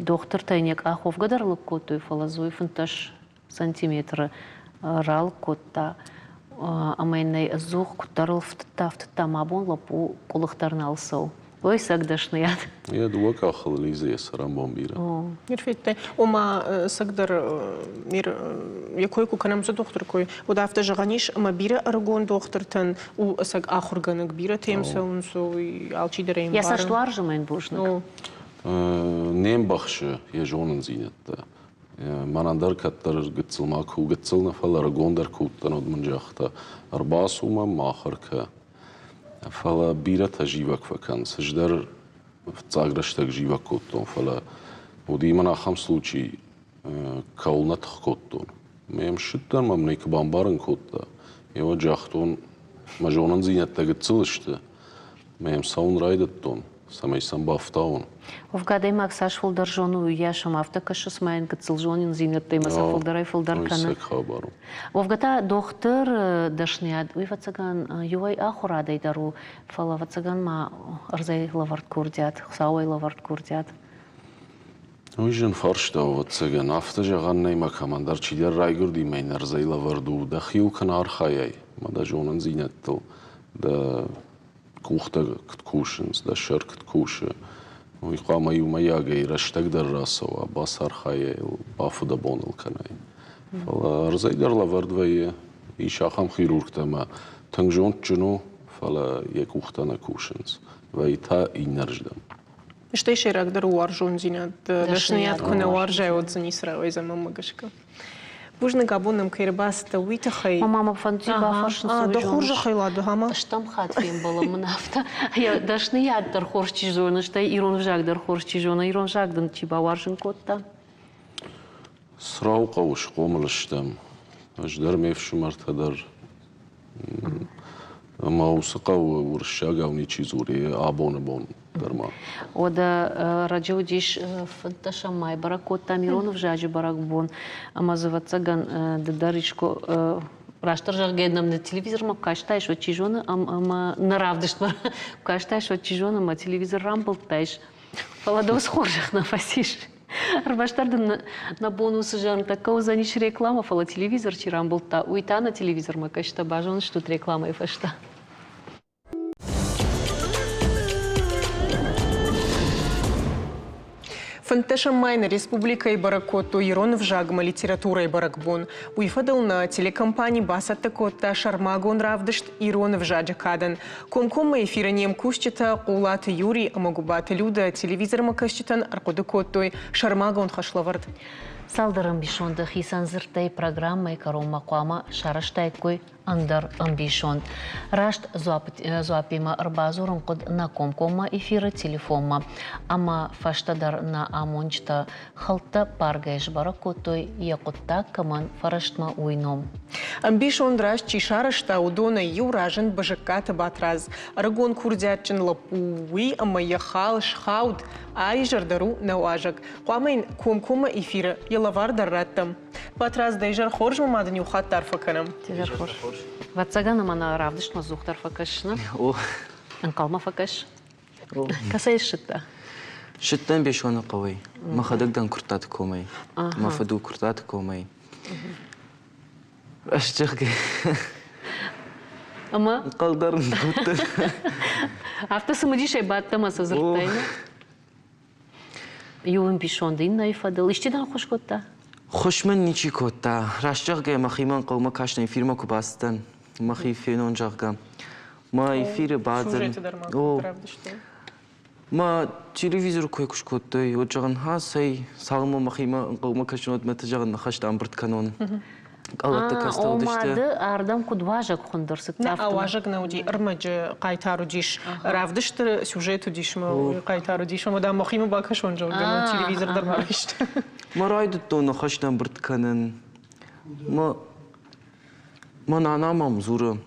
Дохтыртӕ йын йӕ къах уӕвгӕ дӕр лыг кодтой, фӕлӕ дзы уый 15 сантиметры ралыг кодта ӕмӕ йын ӕй ӕдзух куыддӕр ыл фтыдта, фтыдта, мӕ бон лӕппу къуылых дӕр нал цӕуы. Ой, цӕг дӕсныйад. Йӕ дыууӕ къахыл лидзы йӕ цӕрӕнбон бирӕ. Ныр федтай, ома цӕгдӕр ныр йӕ кой куы кӕнӕм, уыцы дохтыры кой, уӕд афтӕ зӕгъӕн ис, ӕмӕ бирӕ ӕрыгон дохтыртӕн у ӕцӕг ахуыргӕнӕг, бирӕтӕ йӕм цӕуынц, уый алчидӕр ӕй Йӕ цӕст уарзы мӕн бузныг. Не мбӕхсы йӕ зонындзинӕдтӕ. Мӕнӕн дӕр кӕддӕр гыццыл ма куы гыццыл нӕ, фӕлӕ ӕрыгондӕр куы уыдтӕн, уӕд мын загъта, ӕрбацу мӕм, ма ахуыр кӕ. Фӕлӕ бирӕтӕ зивӕг фӕкӕнынц. Ӕз дӕр фыццаг рӕстӕг зивӕг кодтон, фӕлӕ уыди мын ахӕм случай, кӕуыл нӕ тых кодтон. Ме мсыдтӕн мӕм нӕ куы бамбарын кодта, еуӕд загътон, мӕ зонындзинӕдтӕ гыццыл сты, Мӕ йӕм цӕуын райдыдтон, цӕмӕй сӕм бафтауон. Уӕвгӕ адӕймаг цас фылдӕр зоны, уыйас ӕм афтӕ кӕсы, цыма йын гыццыл зонындзинӕдтӕй ӕмӕ сӕ фылдӕрӕй-фылдӕр кӕны. Хабар у. Уӕвгӕ та дохтыр дӕсныйад, уый, ӕвӕццӕгӕн, иуӕй ахуырадӕй дӕр у, фӕлӕ, ӕвӕццӕгӕн ма ӕрдзӕй лӕвӕрд курдиат, Хуыцауӕй лӕвӕрд курдиат. Уый зын фарста, ӕвӕццӕгӕн. Афтӕ зӕгъӕн нӕй мӕ кӕмӕндӕр чидӕр райгуырди мӕ йын ӕрдзӕй лӕвӕрд у. Дӕхиуыл кӕнӕ архайай мӕ дӕ зонындзинӕдтыл, дӕ къухтӕ куыд кусынц, дӕ сӕр куыд кусы, уый хъуамӕ иумӕйагӕй рӕстӕг дӕр рацӕуа, бацархайай йыл, бафыдӕбон ыл кӕнай. Фӕлӕ ӕрдзӕй дӕр лӕвӕрд вӕййы. Ис ахӕм хирургтӕ ӕмӕ тынг зондджын у, фӕлӕ йӕ къухтӕ нӕ кусынц. Вӕййы та иннӕрдӕм. Стӕй сӕйрагдӕр у уарзондзинад. Дӕсныйад куы нӕ уарзай, уӕд дзы ницы рауайдзӕн мӕнмӕ гӕсгӕ. Бузныг, абон нӕм кӕй ӕрбацыдтӕ, уый тыххӕй. Мама мӕ фӕнди бафӕрсын, цы Дӕ хорзӕхӕй, Ладо, ама? Стӕм хатт фембӕлӕм мын афтӕ. Йӕ дӕсныйад дӕр хорз чи зоны, стӕй ирон ӕвзаг дӕр хорз чи зоны. Ирон ӕвзаг дын чи бауарзын кодта? Црауы хъӕуы схъомыл стӕм. Ӕз дӕр, ме фсымӕртӕ дӕр. Ӕмӕ уыцы хъӕуы уырыссагау ничи дзуры абоны бон дӕр ма. Уӕдӕ раджы уыдис фынддӕсӕм май бӕрӕг кодтам ирон ӕвзаджы бӕрӕгбон, ӕмӕ дзы, ӕвӕццӕгӕн, ды дӕр искуы растдӕр зӕгъгӕ, нӕм нӕ телевизормӕ куы кастаис, уӕд чи зоны, ӕмӕ нӕ равдыстмӕ куы кастаис, уӕд чи зоны, ӕмӕ телевизор рамбылдтаис. Фӕлӕ дӕ уыцы хорзӕх нӕ фӕцис. Ӕрмӕстдӕр дын нӕ бон уыцы зӕрн тӕккӕ уыдзӕнис рекламӕ, фӕлӕ телевизор чи рамбылдта, уый та нӕ телевизормӕ кӕсгӕ базондзыстут рекламӕйы фӕстӕ. Фынддӕсӕм май нӕ республикӕйы бӕрӕг кодтой ирон ӕвзагмӕ литературӕйы бӕрӕгбон. Уый фӕдыл нӕ телекомпани бацӕттӕ кодта сӕрмагонд равдыст ирон ӕвзаджы кадӕн. Комкоммӕ эфиры не мкусджытӕ Хъулаты Юрий ӕмӕ Гуыбаты Людӕ телевизормӕ кӕсджытӕн ӕрхъуыды кодтой сӕрмагонд хӕслӕвӕрд. Цалдӕр ӕмбисонды хицӕн дзырдтӕй программӕйы кӕронмӕ хъуамӕ сарӕзтаиккой ӕндӕр ӕмбисонд. Раст дзуаппимӕ ӕрбадзурын хъуыд нӕ комкоммӕ эфиры телефонмӕ. Ӕмӕ фӕстӕдӕр нӕ амонджытӕ хӕлттӕ баргӕ сбӕрӕг кодтой, йӕ хъуыддаг кӕмӕн фӕрӕстмӕ, уый ном. Ӕмбисонд раст чи сарӕзта, уыдонӕй иу разынд Бызыккаты Батрадз. Ӕрыгон курдиатджын лӕппу уый ӕмӕ йӕ хал схауд, а-изӕр дӕр у нӕ уазӕг. Хъуамӕ йын комкоммӕ эфиры йӕ лӕвар дӕр раттӕм. Батрадз, дӕ изӕр хорз, ма дын иу хатт арфӕ кӕнӕм. Изӕр хорз. Ӕвӕццӕгӕн ӕмӕ нӕ равдыстмӕ ӕдзухдӕр фӕкӕсыс, нӕ? О. Ӕнхъӕлмӕ фӕкӕс. Кӕцӕй ссыдтӕ? Ссыдтӕн Беслӕны хъӕуӕй. Мӕхӕдӕг дӕн Куырттаты комӕй. Мӕ фыд у Куырттаты комӕй. Раст зӕгъгӕ. Ӕмӕ? Ӕнхъӕл дӕр нӕ уыдтӕн. Афтӕ цымыдисӕй бадтӕ ӕмӕ цы дзырдтай, нӕ? Иу ӕмбисонд иннӕйы фӕдыл. Исчи дын ӕххуыс кодта? Ххуыс мын ничи кодта. Раст зӕгъгӕ, мӕхимӕ ӕнхъӕлмӕ кастӕн эфирмӕ куы бацыдтӕн, мӕхи фенон, зӕгъгӕ. Мӕ эфиры бадзӕн. О, мӕ телевизоры кой куы скодтой, уӕд зӕгъын, ха, цӕй, цалынмӕ мӕхимӕ ӕнхъӕлмӕ кӕсын, уӕдмӕ ты зӕгъын ныхӕстӕ ӕмбырд кӕнон. Къӕлӕтты кӕстӕ уыдысты. Ома ды ардӕм куыд уазӕг хуынд ӕрцыдтӕ? Нӕ, уазӕг нӕ уыди, ӕрмӕджы хъайтар уыдис. Равдысты сюжет уыдис мӕ хъайтар уыдис, ӕмӕ дам мӕхимӕ бакӕсон, зӕгъгӕ, мӕ телевизор дӕр ма райста. Мӕ райдыдтон ныхӕстӕ ӕмбырд кӕнын. Мӕ мӕ нана мӕм дзуры,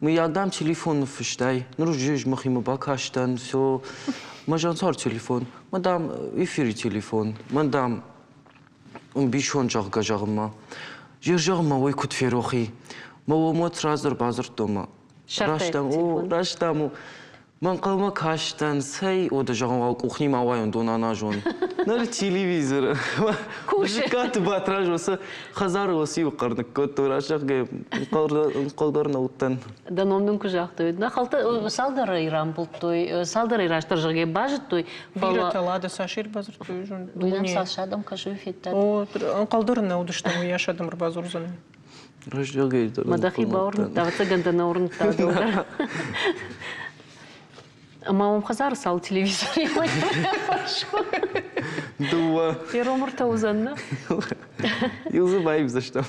мыййаг дам телефон ныффыстай? Ныр уже ӕз мӕхимӕ бакастӕн, все. Мӕ зӕнцар телефон, мӕ дам эфиры телефон, мӕ дам ӕмбисонд зӕгъгӕ зӕгъынмӕ. Йе зӕгъынмӕ уый куыд ферох и? Мӕ уомӕ сразы бадзырдтон мӕ. Раст дам, о, раст дам у. Мӕ ӕнхъӕлмӕ кастӕн, цӕй, уӕдӕ зӕгъын уал къухни ма уайон дон аназон. Ныр телевизоры. Кусы. Батраз уыцы хӕдзары уыцы иу хъӕр ныккодтой, раст зӕгъгӕ, ӕнхъӕл дӕр нӕ уыдтӕн. Дӕ ном дын куы загътой, нӕ хӕлтӕ цалдӕрӕй рамбылдтой, цалдӕрӕй растдӕр зӕгъгӕ базыдтой, Бирӕтӕ Лада цас ӕрбадзырдтой, Уый нӕм цас адӕм кӕсы, федтат? О, ӕнхъӕл дӕр нӕ уыдыстӕм, уыйас адӕм ӕрбадзурдзӕн. Мӕ дӕхи бауырныдта, ӕвӕццӕгӕн дӕ нӕ уырныдта дӕу дӕр. Ӕмӕ уым хӕдзары цал телевизоры Дыууӕ. Феромыртӕ уыдзӕн, нӕ? Иу дзы баивдзыстӕм.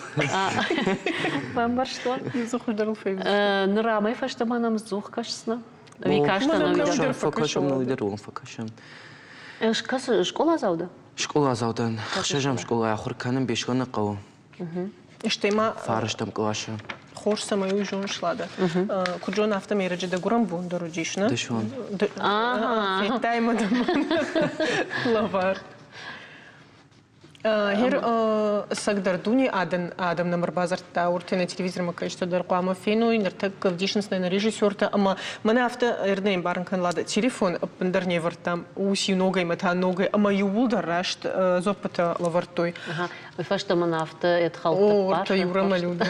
Бамбӕрстон. Иу дзы хуыздӕрыл фӕивдзыстӕм. Ныр амӕй фӕстӕмӕ нӕм ӕдзух кӕсдзынӕ? Ӕви кастӕн ӕви дӕр? Фӕкӕсӕм, нӕ дӕр уым фӕкӕсӕм. Скъоладзау дӕ? Скъоладзау дӕн. Ӕхсӕзӕм скъолайы ахуыр кӕнын Беслӕны хъӕуы. Стӕй ма фарӕстӕм къласы. Хорз цӕмӕй уый зоныс, Лада. Куыд зон, афтӕмӕй ӕрӕджы дӕ гуырӕн бон дӕр уыдис, нӕ? Дысон. Федтай мӕ дӕ лӕвар. Гьер ӕцӕгдӕр дуне адӕм нӕм ӕрбадзырдта, уыртӕ нӕ телевизормӕ кӕсджытӕ дӕр хъуамӕ феной, ныртӕккӕ ӕвдисынц нӕ режиссертӕ ӕмӕ мӕнӕ афтӕ ӕрдӕ ӕмбарын кӕн, Лада, телефон ӕппындӕр не вӕрдтам, ус-иу ногӕй мӕ та ногӕй ӕмӕ иууылдӕр раст дзуӕппытӕ лӕвӕрдтой. Уый фӕстӕ мын афтӕ ӕдхӕлдты О, ортӕ Юра мӕ Люда.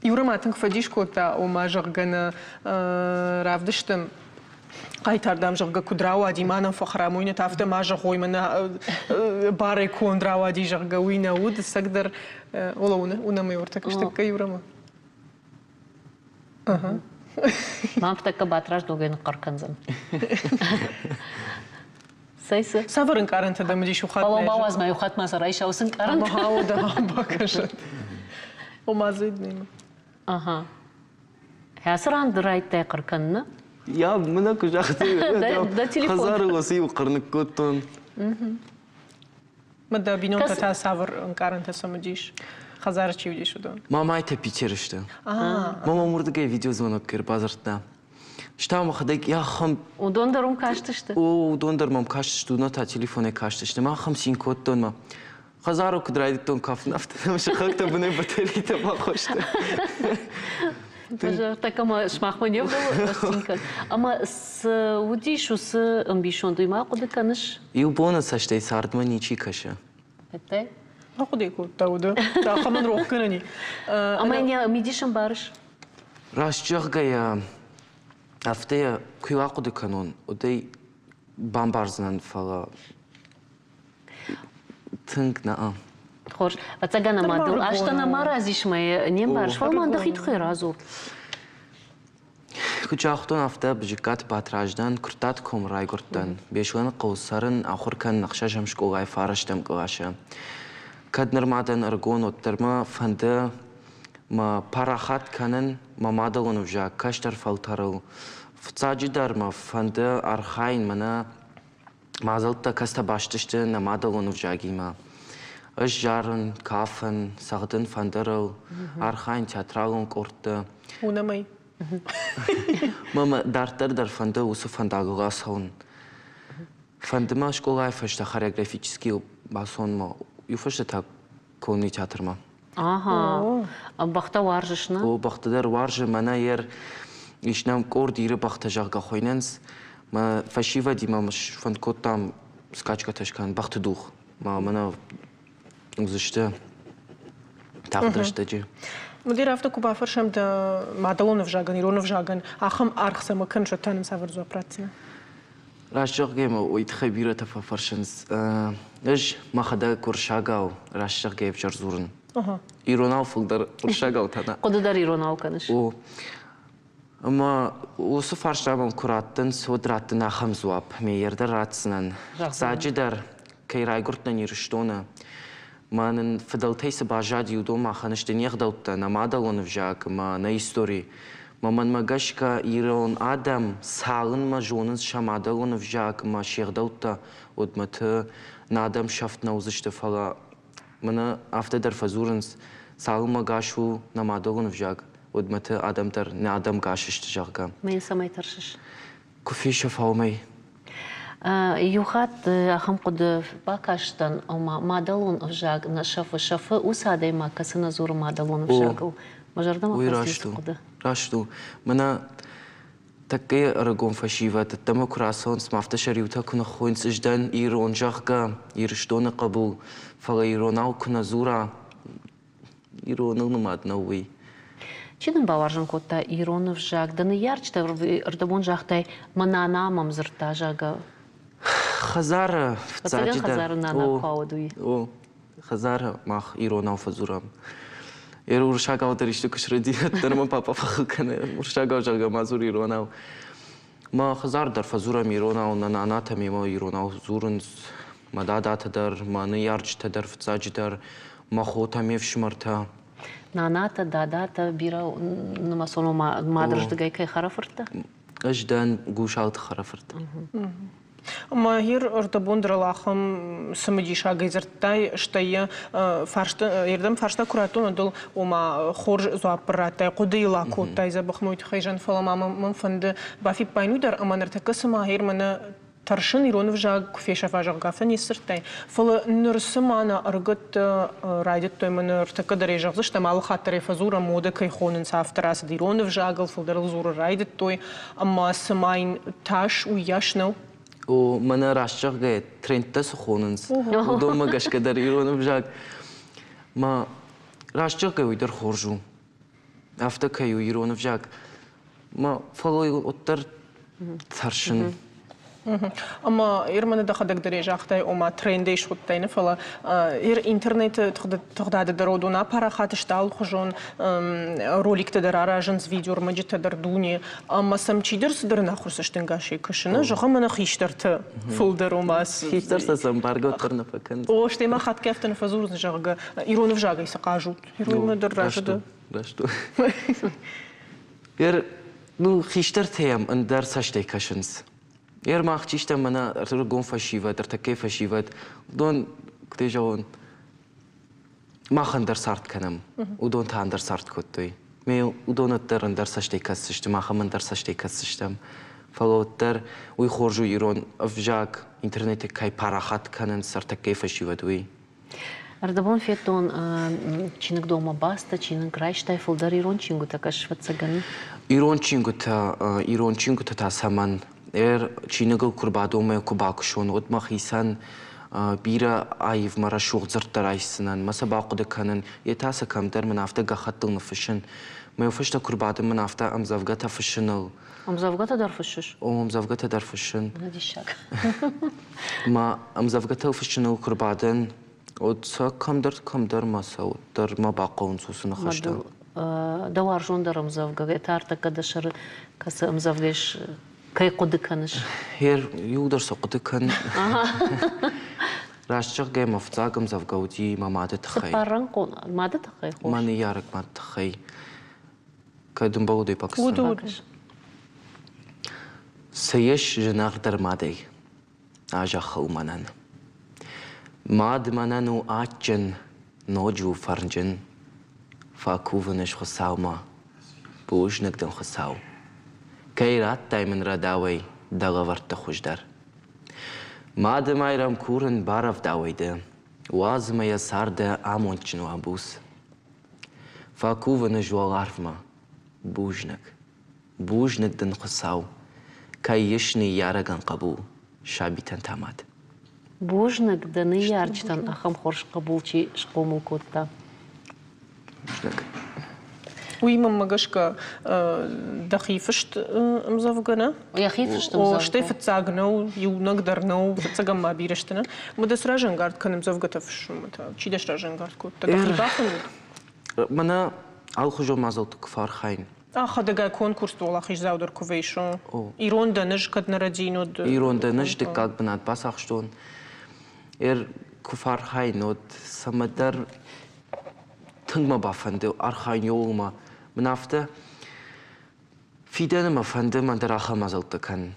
Юра ма тынг фӕдис кодта, ома, зӕгъгӕ, нӕ равдысты хъайтар, дам, зӕгъгӕ, куыд рауади, ма нӕм фӕхӕрам, уый нӕ афтӕ ма зӕгъой, мӕнӕ барӕй конд рауади, зӕгъгӕ, уый нӕ уыд, ӕцӕгдӕр, ола, уынӕм ӕй ортӕ кӕстӕггӕ Юрамӕ. Мам тӕккӕ Батраз ногӕй ныхъхъӕр кӕндзӕн. Цӕй цы? Цавӕр ӕнкъарӕнтӕ дӕм уыдис иу хатт? Фӕлӕ бауадз ма иу хатт ма сӕ райса уыцы ӕнкъарӕнтӕ. Ӕмӕ дӕ бакӕсӕд. Ома зыднымӕ. Ага. Кӕцы ран ды райдтай хъӕр кӕнын? Я мына куы загътай, Дӕ телефон. хӕдзары уыцы иу хъӕр ныккодтон. Мӕ дӕ бинонтӕ та цавӕр ӕнкъарӕнтӕ сӕм уыдис? Хӕдзары чи уыдис, уыдон? Мамайтӕ Питеры сты. Мама уырдыгӕй видеозвонок ӕрбадзырдта. Стӕй мӕхӕдӕг ахӕм... Уыдон дӕр уым кастысты? О, уыдон дӕр мӕм кастысты, уыдон та телефонӕй кастысты. Мӕ ахӕм цин кодтон мӕ. Хӕдзары куыд райдыдтон кафын, афтӕ мӕ сыхӕгтӕ бынӕй батарейтӕ бахосты. Тӕккӕ ма сымахмӕ не вдӕлы цин кӕн. Ӕмӕ цы уыдис уыцы ӕмбисонд, уый ма хъуыды кӕныс? Иу боны цӕстӕй цардмӕ ничи кӕсы. Ӕддӕ? Ахъуыды кодта уыды. Ахӕмӕн рох кӕнӕн и. Ӕмӕ йын йӕ мидис ӕмбарыс? Раст зӕгъгӕйӕ, афтӕ йӕ куы ахъуыды кӕнон, уӕд ӕй бамбардзынӕн, фӕлӕ тынг нӕ. Хорз. Ӕцӕгӕн ӕмӕ дыл азтӕ нӕма разис мӕ не мбарыс, фӕлӕ ма дӕхи тыххӕй радзур. Куыд загътон, афтӕ Бызыккаты Батрадз дӕн, Куырттаты комы райгуырдтӕн. Беслӕны хъӕуы цӕрын, ахуыр кӕнын ӕхсӕзӕм скъолайы фарӕстӕм къласы. Кӕд нырма дӕн ӕрыгон, уӕддӕр мӕ фӕнды мӕ парахат кӕнын мӕ мадӕлон ӕвзаг кӕстӕр фӕлтӕрыл. Фыццаджыдӕр мӕ фӕнды архайын мӕнӕ мадзӕлттӕ кӕцытӕ баст сты нӕ мадӕлон ӕвзагимӕ. Ӕз зарын, кафын, цӕгъдын фӕндырыл, архайын театралон къордты. Уынӕм ӕй. Мӕ дарддӕр дӕр фӕнды уыцы фӕндагыл ацӕуын. Фӕнды мӕ скъолайы фӕстӕ хореографический бацӕуынмӕ, иу фӕстӕ та конный театрмӕ. Ага. Бӕхтӕ уарзыс, нӕ? О, бӕхтӕ дӕр уарзы. Мӕнӕ ер ис нӕм къорд Иры бӕхтӕ, зӕгъгӕ, хуыйнынц. Мӕ фӕсивӕдимӕ сфӕнд кодтам скачкӕтӕ скӕнын, бӕхты дугъ. Мӕ мӕнӕ уыдзысты тагъд рӕстӕджы. Мудир, афтӕ куы бафӕрсӕм дӕ мадӕлон ӕвзагӕн, ирон ӕвзагӕн, ахӕм аргъ цӕмӕ кӕныс, уӕд та нын цавӕр дзуапп ратдзынӕ? Раст зӕгъгӕ мӕ уый тыххӕй бирӕтӕ фӕфӕрсынц. Ӕз мӕхӕдӕг уырыссагау раст зӕгъгӕ ӕвзӕр дзурын. Иронау фылдӕр, уырыссагау та нӕ. Хъуыды дӕр иронау кӕныс? О. Ӕмӕ уыцы фарста мӕм куы раттынц, уӕд раттын ахӕм дзуапп. Ме йӕ дӕр ратдзынӕн. Фыццаджыдӕр, кӕй райгуырдтӕн Ирыстоны, мӕ нын фыдӕлтӕй цы баззади, уыдон махӕн сты не гъдӕуттӕ, нӕ мадӕлон ӕвзаг ӕмӕ нӕ истори. Мӕ мӕнмӕ гӕсгӕ, ирон адӕм цалынмӕ зонынц сӕ мадӕлон ӕвзаг ӕмӕ се гъдӕуттӕ, уӕдмӕты нӕ адӕм сӕфт нӕ уыдзысты, фӕлӕ мӕнӕ афтӕ дӕр фӕдзурынц, цалынмӕ гас у нӕ мадӕлон ӕвзаг, уӕдмӕты адӕм дӕр нӕ адӕм гас сты, зӕгъгӕ. Мӕн цӕмӕй тӕрсыс? Куы фесӕфа уымӕй. Иу хатт ахӕм хъуыды бакастӕн, ома мадӕлон ӕвзаг нӕ сӕфы, сӕфы уыцы адӕймаг, кӕцы нӕ дзуры мадӕлон ӕвзагыл. Мӕ зӕрдӕмӕ Уый раст у. Хъуыды. Раст у. Мӕнӕ тӕккӕ ӕрыгон фӕсивӕд ӕддӕмӕ куы рацӕуынц, ма афтӕ сӕ риутӕ куы ныххойынц, ӕз дӕн ирон, зӕгъгӕ, Ирыстоны хъӕбул, фӕлӕ иронау куы нӕ дзура, ироныл нымад нӕу уый. Чи дын бауарзын кодта ирон ӕвзаг? Дӕ ныййарджытӕ ӕрдӕбон загътай, мӕ нана мӕм дзырдта, зӕгъгӕ. Хӕдзары фыццаджыдӕр. Хӕдзары нана куы уыд, уый. О, хӕдзары мах иронау фӕдзурӕм. Ер уырыссагау дӕр исты куы срӕдийӕд дӕр мӕ папа фӕхыл кӕны. Уырыссагау, зӕгъгӕ, ма дзур иронау. Мӕ хӕдзары дӕр фӕдзурӕм иронау, нӕ нанатӕ мемӕ иронау дзурынц. Мӕ дадатӕ дӕр, мӕ ныййарджытӕ дӕр фыццаджыдӕр, мӕ хотӕ, ме фсымӕртӕ. Нанатӕ, дадатӕ бирӕ нымӕцон мадырздыгӕй кӕй хӕрӕфырттӕ? Ӕз дӕн Гусалты хӕрӕфырт. Махир ӕрдӕбон дӕр ахӕм цымыдисагӕй дзырдтай, стӕй йӕ фарста, ердӕм фарста куы радтон, уӕд ыл ома хорз дзуапп радтай, хъуыды йыл акодтай дзӕбӕх мой тыххӕй зӕн, фӕлӕ ма мӕм фӕнды бафиппайын уый дӕр, ӕмӕ ныртӕккӕ цыма гъер мӕнӕ тӕрсын ирон ӕвзаг куы фесӕфа, зӕгъгӕ, афтӕ не сдзырдтай. Фӕлӕ ныр цыма нӕ ӕрыгӕттӕ райдыдтой мӕ ныртӕккӕ дӕр ӕй зӕгъдзыстӕм, алы хатт дӕр ӕй фӕдзурӕм, модӕ кӕй хонынц, афтӕ рацыд ирон ӕвзагыл, фылдӕр ыл дзурын райдыдтой, ӕмӕ цыма йын тас уыйас нӕу. О, мӕнӕ раст зӕгъгӕйӕ, трендтӕ цы хонынц, уыдонмӕ гӕсгӕ дӕр ирон ӕвзаг. Мӕ раст зӕгъгӕ, уый дӕр хорз у. Афтӕ кӕй у ирон ӕвзаг, Мӕ фӕлӕ уӕддӕр тӕрсын. Ӕмӕ Ирманы дӕхӕдӕг дӕр загътай, ома трендӕй схуыдтай, нӕ фӕлӕ ир интернеты тыгъдады дӕр уыдон апарахат сты алыхуызон роликтӕ дӕр аразынц, видеоӕрмӕджытӕ дӕр дуне. Ӕмӕ сӕм чидӕр цыдӕр ӕнахуыр цӕстӕнгасӕй кӕсы, нӕ зӕгъӕм, ӕнӕ хистӕртӕ фылдӕр, ома Хистӕртӕ сӕм бӕргӕ уӕддӕр нӕ фӕкӕнынц. О, стӕй ма хатгай афтӕ нӕ фӕдзурынц, зӕгъгӕ, ирон ӕвзагӕй цы хъазут? Иронмӕ дӕр разы дӕ? Раст у. Ер, ну, хистӕртӕ йӕм ӕндӕр цӕстӕй кӕсынц. Ер мах чи стӕм мӕнӕ ӕрыгон фӕсивӕд, ӕртӕккӕй фӕсивӕд, уыдон Куыд ӕй зӕгъон, мах ӕндӕр цард кӕнӕм, уыдон та ӕндӕр цард кодтой. Ме уыдон уӕддӕр ӕндӕр цӕстӕй кӕсдзысты, мах ӕм ӕндӕр цӕстӕй кӕсдзыстӕм. Фӕлӕ уӕддӕр уый хорз у ирон ӕвзаг интернеты кӕй парахат кӕнынц ӕртӕккӕйы фӕсивӕд, уый. Ӕрдӕбон федтон чиныгдонмӕ бацыдтӕ, чиныг райстай, фылдӕр ирон чингуытӕ кӕсыс, ӕвӕццӕгӕн? Ирон чингуытӕ, ирон чингуытӕ та цӕмӕн? Ӕр чиныгыл куы рбадон ӕмӕ куы бакусон, уӕд мӕхицӕн бирӕ аив мӕ рӕсугъд дзырдтӕ райсдзынӕн, мӕ сӕ бахъуыды кӕнын, йе та сӕ кӕмдӕр мын афтӕ гӕххӕттыл ныффыссын. Мӕ фӕстӕ куы рбадын мын афтӕ ӕмдзӕвгӕтӕ фыссыныл. Ӕмдзӕвгӕтӕ дӕр фыссыс? О, ӕмдзӕвгӕтӕ дӕр фыссын. Диссаг. Мӕ ӕмдзӕвгӕтӕ фыссыныл куы рбадын, уӕд сӕ кӕмдӕр кӕмдӕр мӕ сӕ уӕддӕр мӕ бахъӕуынц уыцы ныхӕстӕ. Дӕ уарзондӕр ӕмдзӕвгӕ, та ӕртӕккӕ дӕ сӕры кӕцы ӕмдзӕвгӕ ис, кӕй хъуыды кӕныс? Хер, иуылдӕр сӕ хъуыды кӕн. Раст зӕгъгӕ, мӕ фыццаг ӕмдзӕвгӕ уыди мӕ мады тыххӕй. Цыппаррӕнхъон мады тыххӕй хорз? Мӕ ныййарӕг мады тыххӕй. Кӕд ӕмбӕлыд Уыд, уыд. Цы ис зынаргъдӕр мадӕй а зӕххыл мӕнӕн? Мад мӕнӕн у адджын, ноджы у фӕрнджын. Фӕкувын ӕз Хуыцаумӕ, бузныг дын, Хуыцау, кӕй радтай мын рӕдауӕй дӕ лӕвӕртты хуыздӕр. Мады Майрӕм курын барӕвдауӕй ды, уадз мӕ йӕ царды амондджын уа буц. Фӕкувын ӕз уӕларвмӕ, бузныг. Бузныг дын, Хуыцау, кӕй ис ныййарӕгӕн хъӕбул, сабитӕн та мад. Бузныг дӕ ныййарджытӕн ахӕм хорз хъӕбул чи схъомыл кодта. Бузныг. Уый мӕнмӕ гӕсгӕ дӕхи фыст ӕмдзӕвгӕ нӕ? Йӕхи фыст ӕмдзӕвгӕ. Стӕй фыццаг нӕу, иунӕг дӕр нӕу, фыццагӕн ма бирӕ сты нӕ? Мӕ дӕ сразӕнгард кӕн ӕмдзӕвгӕтӕ фыссынмӕ та? Чи дӕ сразӕнгард кодта? Дӕхи бафӕндыд? Мӕнӕ алыхуызон мадзӕлтты куы фӕархайын. Ахадӕгӕй конкурсты уӕлахиздзау дӕр куы вӕйсы. Ирон дӕн ӕз, кӕд нӕ рӕдийын, уӕд. Ирон дӕн ӕз дыккаг бынат бацахстон. Эр куы фӕархайын, уӕд цӕмӕдӕр тынг мӕ бафӕнды архайын иууыл мӕ мын афтӕ фидӕны мӕ фӕнды мӕн дӕр ахӕм мадзӕлттӕ кӕнын.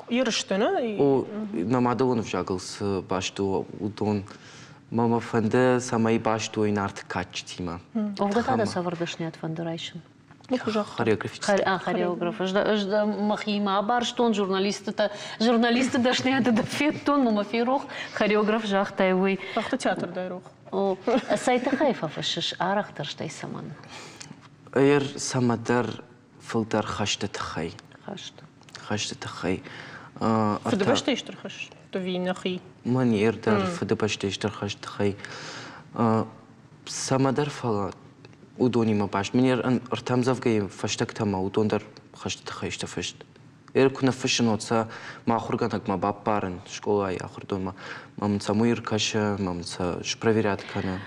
Ерысты, нӕ? О, нӕ мадӕлон ӕвзагыл цы баст у, уыдон мӕ мӕ фӕнды, цӕмӕй баст уой Нарты кадджытимӕ. Уӕвгӕ та дӕ цавӕр дӕсныйад фӕнды райсын? Хореографист. Хореограф. Ӕз мӕхимӕ абарстон, журналисты журналисты дӕсныйады дӕ федтон, мӕ ферох. Хореограф загътай уый. Бӕхты театр дӕ рох. О, цӕй тыххӕй фӕфыссыс арӕхдӕр, стӕй цӕмӕн? Ӕр цӕмӕдӕр фылдӕр хӕсты тыххӕй. Хӕст. Хӕсты тыххӕй. Фыдыбӕстӕйы стыр хӕст ӕви нӕхи? Мӕн дӕр Фыдыбӕстӕйы стыр хӕсты тыххӕй. Цӕмӕдӕр фӕлӕ уыдонимӕ баст. Мын ӕртӕ ӕмдзӕвгӕйы фӕстӕгтӕ ма уыдон дӕр хӕсты тыххӕй сты фыст. Эр куы ныффыссын, уӕд сӕ мӕ ахуыргӕнӕгмӕ баппарын скъолайы ахуырдонмӕ. Мӕ мын сӕм уый ӕркӕсы, мӕ мын сӕ спроверят кӕны.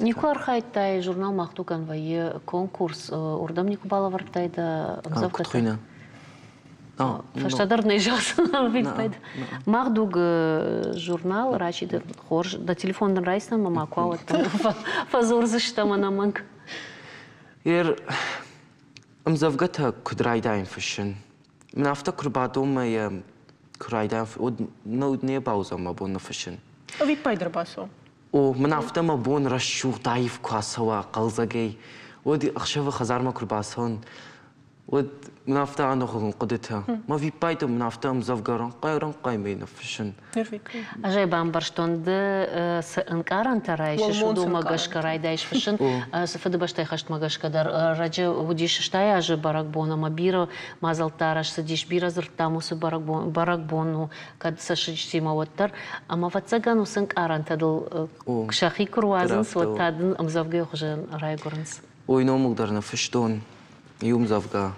Никуы архайдтай, журнал «Мах дуг»-ӕн вӕййы конкурс, уырдӕм никуы балӕвӕрдтай дӕ ӕмдзӕвгӕтӕ? Куыд хуыйны? Фӕстӕдӕр нӕ зӕгъдзынӕн виппайды. Мах дуг журнал рачиды хорз, дӕ телефон дын райсдзӕн ӕмӕ ма куы ауӕдтӕн фӕдзурдзыстӕм ӕнӕмӕнг. Ер ӕмдзӕвгӕтӕ куыд райдайын фыссын? Мын афтӕ куы рбадон мӕ йӕ куы райдайын, уӕд нӕ бауыдзӕн мӕ бон ныффыссын. Ӕвиппайды ӕрбацӕуы. О, мын афтӕ мӕ бон рӕсугъд аив куы ацӕуа хъӕлдзӕгӕй, уӕд ӕхсӕвы хӕдзармӕ куы рбацӕуын, уӕд мын афтӕ аныгъуылын хъуыдытӕ. Мӕ виппайды мын афтӕ ӕмдзӕвгӕ рӕнхъӕй-рӕнхъӕй мӕ ныффыссын. Ӕз ӕй бамбӕрстон, ды цы ӕнкъарӕнтӕ райсыс, уыдонмӕ гӕсгӕ райдайыс фыссын. Цы Фыдыбӕстӕйы хӕстмӕ гӕсгӕ дӕр раджы уыдис стай азы бӕрӕгбон ӕмӕ бирӕ мадзӕлттӕ арӕзт цыдис, бирӕ дзырдтам уыцы бӕрӕгбон у, кӕд цӕссыджытимӕ уӕддӕр. Ӕмӕ, ӕвӕццӕгӕн, уыцы ӕнкъарӕнтӕ дыл сӕхи куы руадзынц, уӕд та дын ӕмдзӕвгӕйы хуызӕн райгуырынц. Ой, номыл дӕр ныффыстон иу ӕмдзӕвгӕ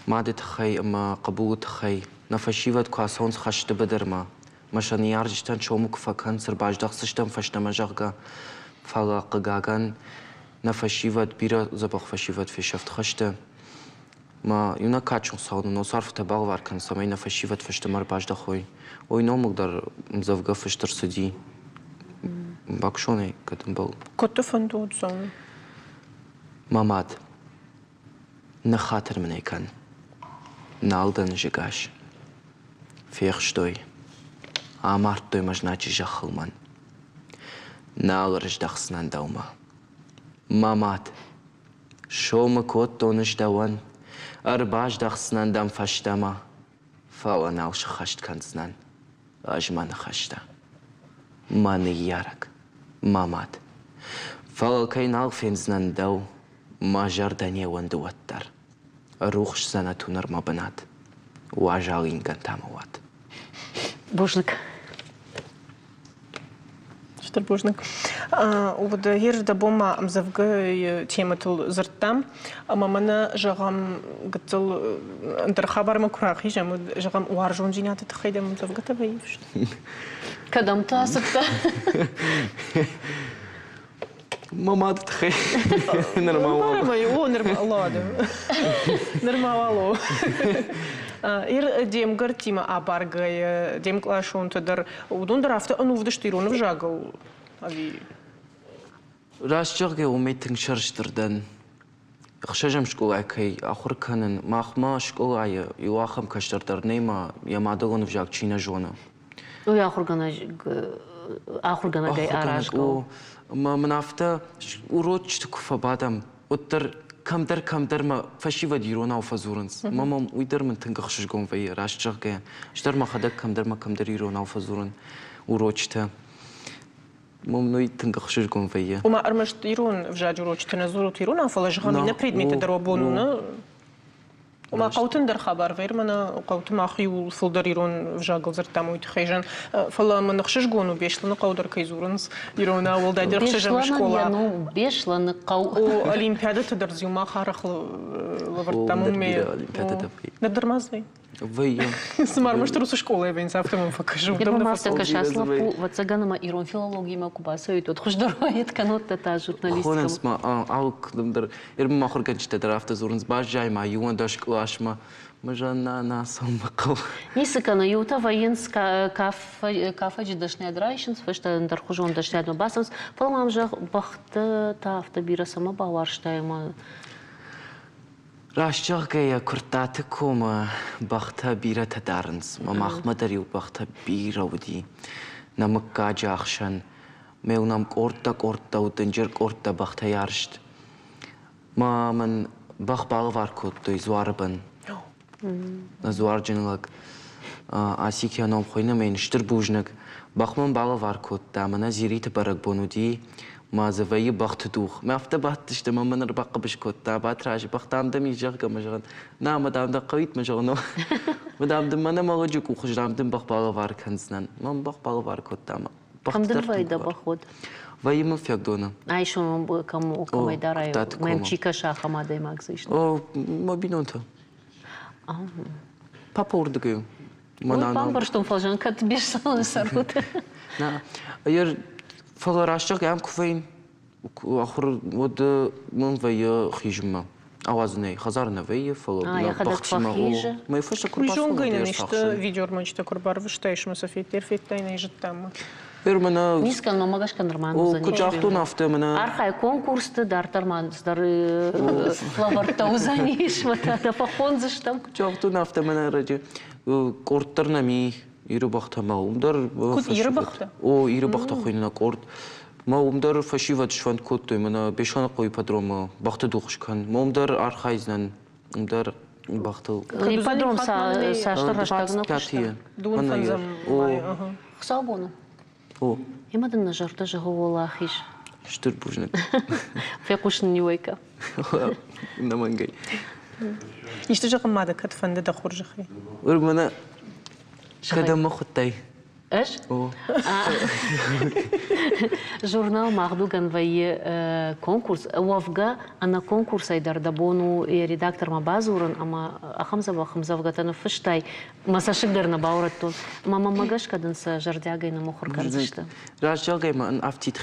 мады тыххӕй ӕмӕ хъӕбулы тыххӕй. Нӕ фӕсивӕд куы ацӕуынц хӕсты быдырмӕ, мӕ сӕ ныййарджытӕн сомы куы фӕкӕнынц, ӕрбаздӕхдзыстӕм фӕстӕмӕ, зӕгъгӕ. Фӕлӕ, хъыгагӕн, нӕ фӕсивӕд, бирӕ дзӕбӕх фӕсивӕд фесӕфт хӕсты. Мӕ иунӕг кадджын Хуыцау нын уыцы арфӕтӕ балӕвар кӕн, цӕмӕй нӕ фӕсивӕд фӕстӕмӕ ӕрбаздӕхой. Уый номыл дӕр ӕмдзӕвгӕ фыст ӕрцыди. Баксонӕй кӕд ӕмбӕлы. Куыд дӕ фӕнды уыдзӕн? Мӕ мад, ныххатыр мын ӕй кӕн. Нал дӕн зыгас. Фехстой. Амардтой мӕ знаджы зӕххыл мӕн. Нал ӕрыздӕхдзынӕн дӕумӕ. Мӕ мад, сомы кодтон ӕз дӕуӕн, ӕрбаздӕхдзынӕн дӕм фӕстӕмӕ, фӕлӕ нал сыххӕст кӕндзынӕн ӕз мӕ ныхӕстӕ. Мӕ ныййарӕг, мӕ мад. Фӕлӕ кӕй нал фендзынӕн дӕу, мӕ зӕрдӕ не уӕнды уӕддӕр. Рухс дзӕнӕт у ныр мӕ бынат, уазал ингӕн та мӕ уат. Бузныг. Стыр бузныг. Уӕд ерыс дӕ бон ма ӕмдзӕвгӕйы темӕтыл дзырдтам, ӕмӕ мӕнӕ, зӕгъӕм, гыццыл ӕндӕр хабармӕ куы рахизӕм, уӕд, зӕгъӕм, уарзондзинады тыххӕй дӕм ӕмдзӕвгӕтӕ вӕййы фыст? Кӕдӕм та ацыдтӕ? Мӕ мады тыххӕй нырма уал. О, нырма ладно. Нырма уал о. Ир де мгӕрттимӕ абаргӕйӕ, де мкъласонтӕ дӕр, уыдон дӕр афтӕ ӕнувыд сты ирон ӕвзагыл ӕви? Раст зӕгъгӕ, уымӕй тынг сӕрыстыр дӕн. Ӕхсӕзӕм скъолайы кӕй ахуыр кӕнын, махмӕ скъолайы иу ахӕм кӕстӕр дӕр нӕй ма йӕ мадӕлон ӕвзаг чи нӕ зоны. Уый ахуыргӕнӕгӕй аразгӕ у. Ӕмӕ мын афтӕ урочыты куы фӕбадӕм, уӕддӕр кӕмдӕр кӕмдӕр мӕ фӕсивӕд иронау фӕдзурынц. Мӕ мӕм уый дӕр мын тынг ӕхсызгон вӕййы, раст зӕгъгӕйӕ. Ӕз дӕр мӕхӕдӕг кӕмдӕр мӕ кӕмдӕр иронау фӕдзурын урочыты. Мӕм уый тынг ӕхсызгон вӕййы. Ома ӕрмӕст ирон ӕвзаджы урочыты нӕ дзурут иронау, фӕлӕ зӕгъӕм иннӕ предметы дӕр уӕ бон у, нӕ? Ома хъӕуты ӕндӕр хабар вӕййы, мӕнӕ хъӕуты мах иууыл фылдӕр ирон ӕвзагыл дзырдтам уый тыххӕй зын. Фӕлӕ мын ӕхсызгон у, Беслӕны хъӕу дӕр кӕй дзурынц иронау, уӕлдайдӕр ӕхсӕзӕм скъола. Беслӕнӕн йӕ ном Беслӕны хъӕу. О, олимпиадӕты дӕр дзы мах арӕх лӕвӕрдтам. Олимпиадӕтӕ Ныр дӕр ма дзы Вӕййы. Цыма ӕрмӕстдӕр уыцы скъолайы вӕййынц, афтӕ мӕм фӕкӕсы. Уырдӕм ма афтӕ кӕсы, ацы лӕппу, ӕвӕццӕгӕн, ӕмӕ ирон филологимӕ куы бацӕуид, уӕд хуыздӕр уаид, кӕннод та журналисткӕ. Хонынц ма алкӕдӕм дӕр. Ирмӕ ахуыргӕнджытӕ дӕр афтӕ дзурынц, баззай ма иуӕндӕс къласмӕ. Мӕ нӕ, нӕ, цӕуын мӕ хъӕуы. Ницы кӕны, иутӕ вӕййынц кафӕджы дӕсныйад райсынц, фӕстӕ ӕндӕрхуызон дӕсныйадмӕ бацӕуынц. Фӕлӕ мӕм, зӕгъ, бӕхты та афтӕ бирӕ цӕмӕ бауарзтай ӕмӕ Раст зӕгъгӕйӕ, Куырттаты комы бӕхтӕ бирӕтӕ дарынц. Мӕ махмӕ дӕр-иу бӕхтӕ бирӕ уыди. Нӕ мыггаджы ӕхсӕн. Мӕ-иу нӕм къордтӕ-къордтӕ уыд, дынджыр къордтӕ бӕхтӕй арызт. Мӕ мын бӕх балӕвар кодтой дзуары бын. Нӕ дзуарджын лӕг Асик йӕ ном хуыйны ӕмӕ йын стыр бузныг. Бӕх мын балӕвар кодта, мӕнӕ Дзириты бӕрӕгбон уыди, ма дзы вӕййы бӕхты дугъ. Мӕ афтӕ бадтысты ӕмӕ мӕн ӕрбахъӕбыс кодта, Батраз, бӕх дам дӕм ис, зӕгъгӕ, мӕ зӕгъын, на, мӕ дам дӕ хъӕуит, мӕ зӕгъын, мӕ дам дын мӕнӕ мӕ лӕджы къухы дам дын бӕх балӕвар кӕндзынӕн. Мӕн бӕх балӕвар кодта ӕмӕ Кӕм дын вӕййы дӕ бӕх уӕд? Вӕййы мын Фиагдоны. Айсом кӕм кӕмӕй дарай, мӕм чи кӕсы, ахӕм адӕймаг дзы ис? О, мӕ бинонтӕ. Папа уырдыгӕй у. Уый бамбӕрстон, фӕлӕ кӕд Беслӕны цӕрут. Нӕ, фӕлӕ раст зӕгъгӕ, ам куы вӕййын, ахуыр уӕд мӕм вӕййы хизынмӕ. Ауадзынӕй хӕдзары нӕ вӕййы, фӕлӕ бӕхтимӕ мӕ фӕстӕ куы Уый зонгӕ нын исты видеоӕрмӕджытӕ куы ӕрбарвыстай, ӕмӕ сӕ феддӕр федтай, нӕ зыдтам. Мӕнӕ Нискӕн мӕ гӕсгӕ нырма уыдзӕни. Куыд загътон, афтӕ мӕнӕ Архай конкурсты, дарддӕр ма цыдӕр лӕвӕрттӕ уыдзӕнис, мӕ та дӕ фӕхондзыстӕм. Куыд загътон, афтӕ мӕнӕ ӕрӕджы къорд дӕр нӕм и Иры бӕхтӕ мӕ уым дӕр Куыд Иры бӕхтӕ? О, Иры бӕхтӕ хуыйны нӕ къорд. Мӕ уым дӕр фӕсивӕд сфӕнд кодтой мӕнӕ Беслӕныхъӕуы ипподромы бӕхты дугъ скӕн. Мӕ уым дӕр архайдзынӕн, уым дӕр бӕхтыл. Ипподром цасдӕр рӕстӕг нӕ куыста? Дыууын фӕндзӕм майы. Хуыцаубоны. О. Ӕмӕ дын нӕ зӕрдӕ зӕгъы уӕлахиз. Стыр бузныг. Фехъусын ниуӕйкӕ. Нӕмӕнгӕй. Исты зӕгъын ма дӕ кӕд фӕнды дӕ хорзӕхӕй? Мӕнӕ кӕдӕм мӕ хуыдтай? Ӕз? Журнал Мах дугӕн вӕййы конкурс. Уӕвгӕ, ӕнӕ конкурсӕй дӕр дӕ бон у йӕ редактормӕ бадзурын ӕмӕ ахӕм дзӕбӕх ӕмдзӕвгӕтӕ ныффыстай, мӕ цӕссыг дӕр нӕ баурӕдтон. Ӕмӕ мӕмӕ гӕсгӕ дын сӕ зӕрдиагӕй ныммыхуыр кӕндзысты. Раст зӕгъгӕй, мӕн афтид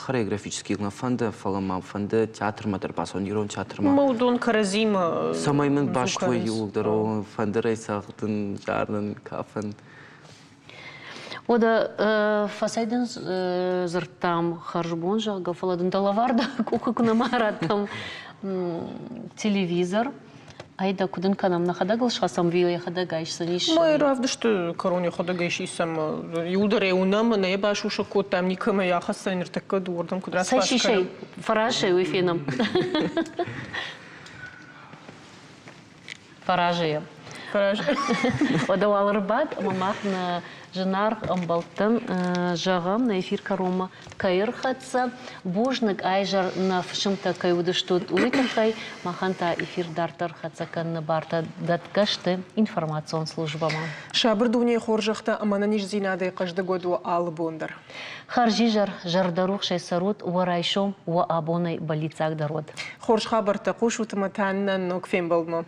хореографический нӕ фӕнды, фӕлӕ мӕ фӕнды театрмӕ дӕр бацӕуын, ирон театрмӕ. Ӕмӕ уыдон кӕрӕдзимӕ Цӕмӕй мын баст уой иууылдӕр, фӕндырӕй цӕгъдын, зарын, кафын. Уӕдӕ фӕцӕй дын дзырдтам хӕрзбон, зӕгъгӕ, фӕлӕ дын дӕ лӕвар дӕ къухы куы нӕма радтам телевизор. Айда, куыд ын кӕнӕм, нӕхӕдӕг ыл схӕцӕм, ӕви йӕхӕдӕг айсдзӕнис? Мӕ равдысты кӕрон йӕхӕдӕг ӕй сисӕм. Иуылдӕр ӕй уынӕм, нӕ йӕ басусӕг кодтам, никӕмӕ йӕ ахӕссӕн, ныртӕккӕ дыууӕрдӕм куыд Цӕй распас сисӕй, кӕнӕм. фӕразӕй уый фенӕм. Фӕразӕй йӕ. Уӕдӕ уал ӕрбад ӕмӕ мах нӕ зынаргъ ӕмбӕлттӕн зӕгъӕм, нӕ эфир кӕронмӕ кӕй ӕрхӕццӕ. Бузныг айзӕр нӕ фысымтӕ кӕй уыдыстут, уый тыххӕй. Махӕн та эфир дарддӕр хӕццӕ кӕныны бартӕ дӕтгӕ сты информацион службӕмӕ. Сабыр дунейы хорзӕхтӕ ӕмӕ ӕнӕниздзинадӕй хъӕздыг уӕд уӕ алы бон дӕр. Хӕрзизӕр, зӕрдӕрухсӕй цӕрут, уӕ райсом уӕ абонӕй бӕллиццагдӕр уӕд. Хорз хабӕрттӕ хъусут ӕмӕ та нӕ ног фембӕлдмӕ.